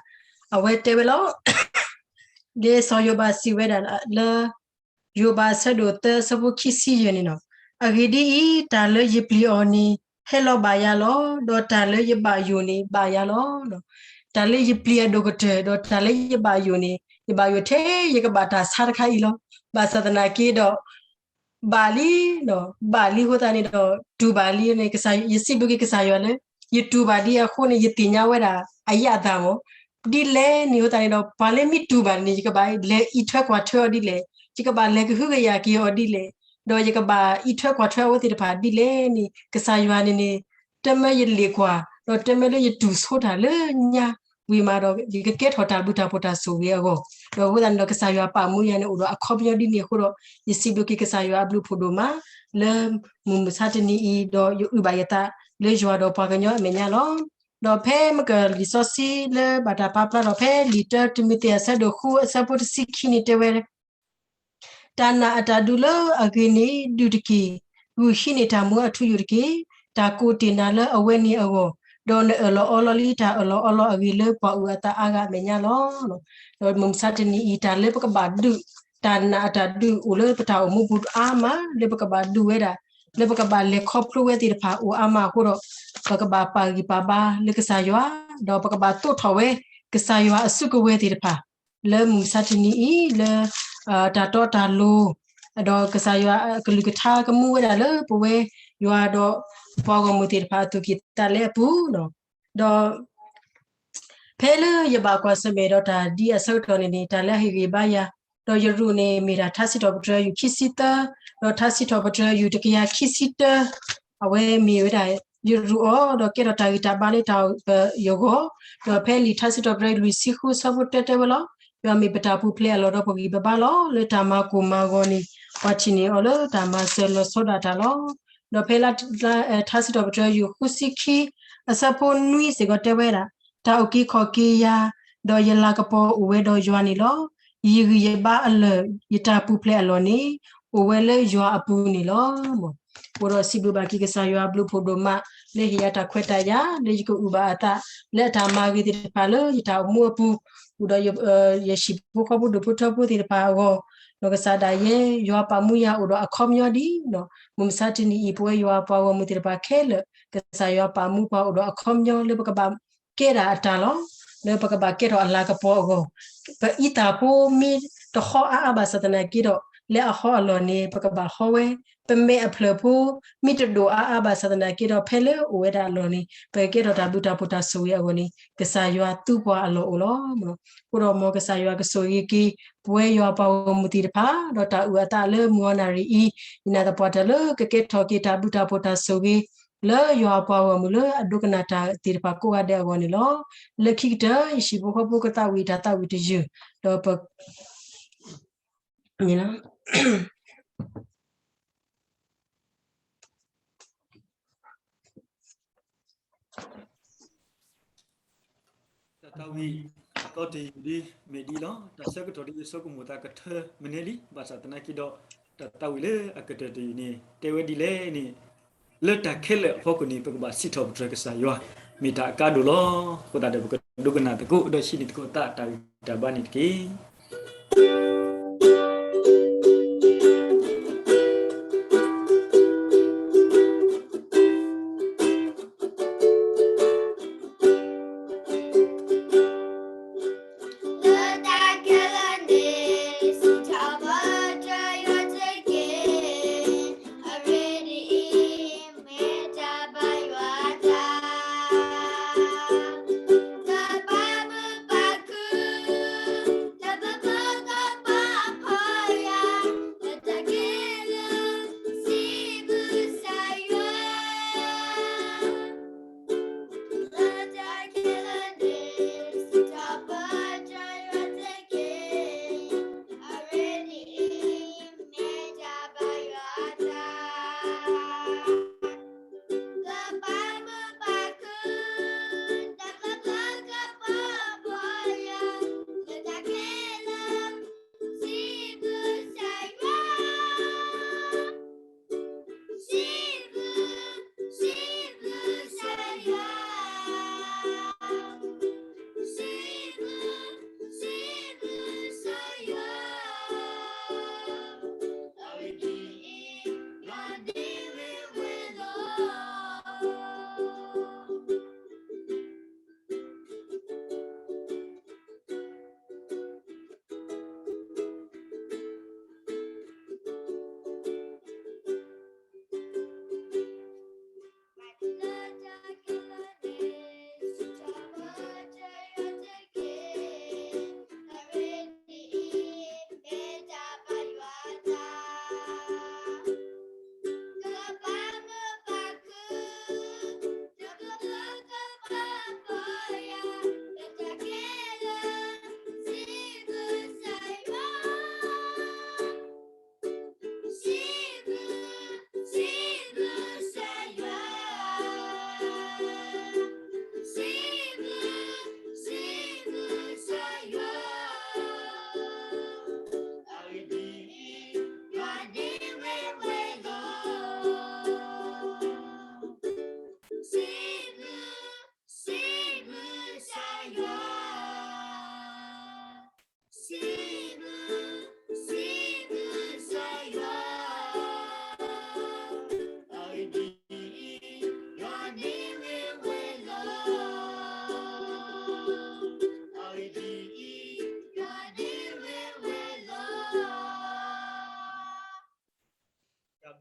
အဝဲတဲဝဲလီၤ. ဒ်စီၤယိၤဘးစံးဝဲဒၣ်လၢ ယိၤဘးအဆၢဒိၣ်သၢအဆၢဖိခံဆံယဲၢ်န့ၣ်လီၤ. အဂ့ၢ်ဒ်အံၤ, တၢ်လၢယပျံၤအီၤန့ၣ် ဟဲလီၤဘၣ်ယၤလီၤ. ဒီးတၢ်လၢယဘၣ်ယိၣ်န့ၣ် ဘၣ်ယၤလီၤ. တၢ်လၢယပျံၤအဒိၣ်ကတၢၢ် ဒီးတၢ်လၢယဘၣ်ယိၣ်န့ၣ် ယဘၣ်ယိၣ်ထဲယကဘၣ်တၢ်ဆါတခါအံၤလီၤ. ဘၣ်ဆၣ်သနာ်က့ဒီး ဘၣ်လံ, ဘၣ်လံအဃိသတးန့ၣ်ဒီး တူၢ်ဘၣ်လံန့ၣ် ယစံးဘျုးက့ၤကစၢ်ယွၤလၢ ယတူၢ်ဘၣ်ဒ်အဃိန့ၣ် ယသ့ၣ်ညါဝဲဒၣ် အယၣ်အသၣ်မး ဒ်လဲၣ်န့ၣ်အဃိသတးန့ၣ်ဒီး ပှၤလၢမ့ၢ်တူၢ်ဘၣ်န့ၣ် ယကဘၣ်လဲၤအံးထွဲကွၢ်ထွဲအီၤဒ်လဲၣ်, ယကဘၣ်လဲၤကဟုကယာ်က့ၤအီၤဒ်လဲၣ်, ဒီးယကဘၣ်အံးထွဲကွၢ်ထွဲအဝဲသ့ၣ်တဖၣ်ဒ်လဲၣ်န့ၣ် ကစၢ်ယွၤန့ၣ်န့ၣ် တမၢယလ့ၣ်ကွၢ် ဒီးတမၢလၢယတူၢ်ဆိတၢ်လၢညါဝံၤမးဒီး ယကကဲထီၣ်တၢ်ဘျုးတၢ်ဖှိၣ်တၢ်ဆိၣ်ဂ့ၤအဂီၢ်, ဒီးအဃိသတးန့ၣ်ဒီး ကစၢ်ယွၤပာ်မူယၤန့ၣ်အိၣ်ဒီးအခီပညီဒ်န့ၣ်အဃိဒီး ယစံးဘျုးက့ၤကစၢ်ယွၤအဘျုးအဖှိၣ်ဒိၣ်မး လၢမုၢ်မဆါတနံၤအံၤ ဒီးယအုၣ်ဘၣ်ယသးလၢယွၤဒီးပှၤကညီအမဲာ်ညါလီၤ. ဒီးဖဲမ့ၢ်ကလံာ်စီဆှံလၢဘၣ်တၢ်ပာ်ဖျါထီၣ်ဖဲလံာ်တၢတံၤမသ့းအဆၢဒိၣ်ဃုအဆၢဖိတဆံခံန့ၣ်တဲဝဲ တၢ်နာ်အတၢ်ဒုးလၢအဂ့ၤန့ၣ်ဒုးတက့ၢ်. ဂုာ်ဟံးန့ၢ်တၢ်မူအထူအယိာ်တက့ၢ်. တၢ်ကိးတ့ၢ်နၤလၢအဝဲန့ၣ်အဂီၢ်, ဒီးနအၢၣ်လီၤအီလီၤလံတၢ်အၢၣ်လီၤအီလီၤအဂ့ၤလၢပှၤအုၣ်အသးအါဂၤအမဲာ်ညါလီၤ. ဒီးမုၢ်မဆါတနံၤအံၤ တၢ်လၢပကဘၣ်ဒုး တၢ်နာ်အတၢ်ဒုးအိၣ်လၢပတၢ်အိၣ်မူပူၤအါမး လၢပကဘၣ်ဒုးဝဲဒၣ် လၢပကဘၣ်လဲၤခီဖျိဝဲသ့ၣ်တဖၣ်အိၣ်အါမးအဃိဒီး ပကဘၣ်ပာ်ဂံၢ်ပာ်ဘါလၢကစၢ်ယွၤ, ဒီးပကဘၣ်သိးထီၣ်ဝဲ ကစၢ်ယွၤအစုကဝဲၤသ့ၣ်တဖၣ် လၢမုၢ်မဆါတနံၤအံၤ လၢ တၢ်တီတၢ်လိၤ ဒီးကစၢ်ယွၤအကလုၢ်ကထါကမူဝဲဒၣ်လၢပဝဲယွၤဒီးပှၤဂီၢ်မုၢ်သ့ၣ်တဖၣ်အသူၣ်ကံၢ်သးလဲအပူၤလီၤ. ဒီး ဖဲလၢယဘၣ်ကွၢ်ဆၢၣ်မဲာ်ဒီးတၢ်ဒ်အဆၢကတီၢ်န့ၣ်န့ၣ် တၢ်လၢအဟ့ၣ်ဂံၢ်ဘါယၤ, ဒီးယရူးန့ၣ်မ့ၢ်ဒၣ်ထါစံးထီၣ်ပတြၢၤယူၢ်ခံဆံသၢ, ဒီးထါစံးထီၣ်ပတြၢၤယူၢ်တကယၤခံဆံတၢ, အဝဲမ့ၢ်ဝဲဒၣ် ယရူးအီၤ ဒီးကဲထီၣ်တၢ်ဂံၢ်တၢ်ဘါလၢတၢ်ယဂီၢ်, ဒီးဖဲလံာ်ထါစံးထီၣ်ပတြၢၤလွံၢ်ဆံဃုဆၢဖိတၢတဲဝဲလီၤ. ယွၤမ့ၢ်ပတၢ်ပူၤဖျဲးအလီၢ်ဒီးပဂံၢ်ပဘါလီၤ. လၢတၢ်မၤကိၢ်မၤဂီၤန့ၣ် ပှၤထံၣ်န့ၢ်အီၤလၢတၢ်မၤစၢၤလီၤဆီဒၣ်တၢ်လီၤ. ဒီးဖဲလၢ ထါစံးထီၣ်ပတြၢၤယူၢ်ဃုဆံခံ အဆၢဖိနွံစ့ၢ်ကီးတဲဝဲဒၣ်, တၢ်အုၣ်က့ၤခီၣ်က့ၤယၤ, ဒီးယလၤကပီၤအိၣ်ဝဲဒီးယွၤန့ၣ်လီၤ. ယဂံၢ်ယဘါအလၢာ် ယတၢ်ပူၤဖျဲးအလီၢ်န့ၣ် အိၣ်ဝဲလၢယွၤအပူၤန့ၣ်လီၤ. အဃိဒီးစံးဘျုးဘၣ်က့ၤကစၢ်ယွၤအဘျုးဖှိၣ်ဒိၣ်မး လၢဟ့ၣ်ယၤတၢ်ခွဲးတၢ်ယာ် လၢယကအုၣ်ဘၣ်အသး လၢအတၢ်မၤဂ့ၤသ့ၣ်တဖၣ်လၢယတၢ်အိၣ်မူအပူၤ, အိၣ်ဒီး ယဟံၣ်ဖိဃီဖိဒူၣ်ဖိထၢဖိသ့ၣ်တဖၣ်အဂီၢ်, ဒီးကစၢ်ဒၣ်ယဲ ယွၤပာ်မူယၤအိၣ်ဒီးအခီပညီဒ် မုၢ်မဆါတနံၤအံၤ ပဝဲယွၤပှၤဂီၢ်မုၢ်သ့ၣ်တဖၣ်ခဲလၢာ် ကစၢ်ယွၤပာ်မူပှၤအိၣ်ဒီးအခီပညီလၢပကဘၣ်ကဲဒၣ်အတၢ်လီၤ. လၢပကဘၣ်ကဲထီၣ်အလၤကပီၤအဂီၢ်, ပအံသၣ်ဖိမ့ၢ်တဟီအါအါဘၣ်ဆၣ်သနာ်က့ဒီး လၢအဟီအလီၢ်န့ၣ် ပကဘၣ်ဟီဝဲ, ပမဲာ်အဖျၢၣ်ဖိ မ့ၢ်တဒိၣ်အါအါဘၣ်ဆၣ်သနာ်က့ဒီး ဖဲလၢအိၣ်ဝဲဒၣ်အလီၢ်န့ၣ် ပကကဲထီၣ်တၢ်ဘျုးတၢ်ဖှိၣ်တၢ်ဆိၣ်ဂ့ၤအဂီၢ်န့ၣ် ကစၢ်ယွၤသူပှၤအလီၢ်အိၣ်လီၤ. အဃိဒီးမ်ကစၢ်ယွၤကဆိၣ်ဂ့ၤက့ၤ ပဝဲယွၤပှၤဂီၢ်မုၢ်သ့ၣ်တဖၣ် ဒီးတၢ်အုၣ်အသးလၢမုၢ်အနၣ်ရံၣ်အံၤ ယနာ်သပှၢ်တၢၢ်လၢကကဲထီၣ်က့ၤတၢ်ဘျုးတၢ်ဖှိၣ်တၢ်ဆိၣ်ဂ့ၤ လၢယွၤအပှၤဂီၢ်မုၢ်လၢအဒိကနၣ်တၢ်သ့ၣ်တဖၣ်ကိးဂၤဒဲးအဂီၢ်န့ၣ်လီၤ. လၢခံကတၢၢ် ယဟံၣ်ဖိဃီဖိကသးဝံၣ်တၢ်သးဝံၣ်တယုၢ် ဒီးပ တၢ်သးဝံၣ်အသီတယုၢ်ဒ်မ့ၢ်ဒ်အံၤလီၤ. တၢ်ဆၢကတီၢ်ဒ်ယဆိကမိၣ်သးကထၢမနုၤလံ ဘၣ်ဆၣ်သနာ်က့ဒီး တၢ်သးဝံၣ်လၢအကတၢၢ်တယုၢ်န့ၣ် တဲဝဲဒ်လဲၣ်န့ၣ်, လၢတၢ်ခဲလၢာ်အဖီခိၣ်န့ၣ် ပကဘၣ်စံးထီၣ်ပတြၢၤကစၢ်ယွၤ မ့ၢ်တၢ်အကါဒိၣ်လီၤ. အဃိသတးဒီး ပကဒိကနၣ်သကိး ဒီးဟံးန့ၢ်သကိးအသးတၢ်ဂံၢ်တၢ်ဘါန့ၣ်တက့ၢ်.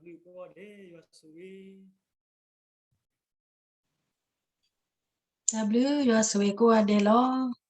တၢ်ဘျုးကိးဂၤဒဲး, ယွၤဆိၣ်ဂ့ၤ, တၢ်ဘျုးယွၤဆိၣ်ဂ့ၤကိးဂၤဒဲးလီၤ.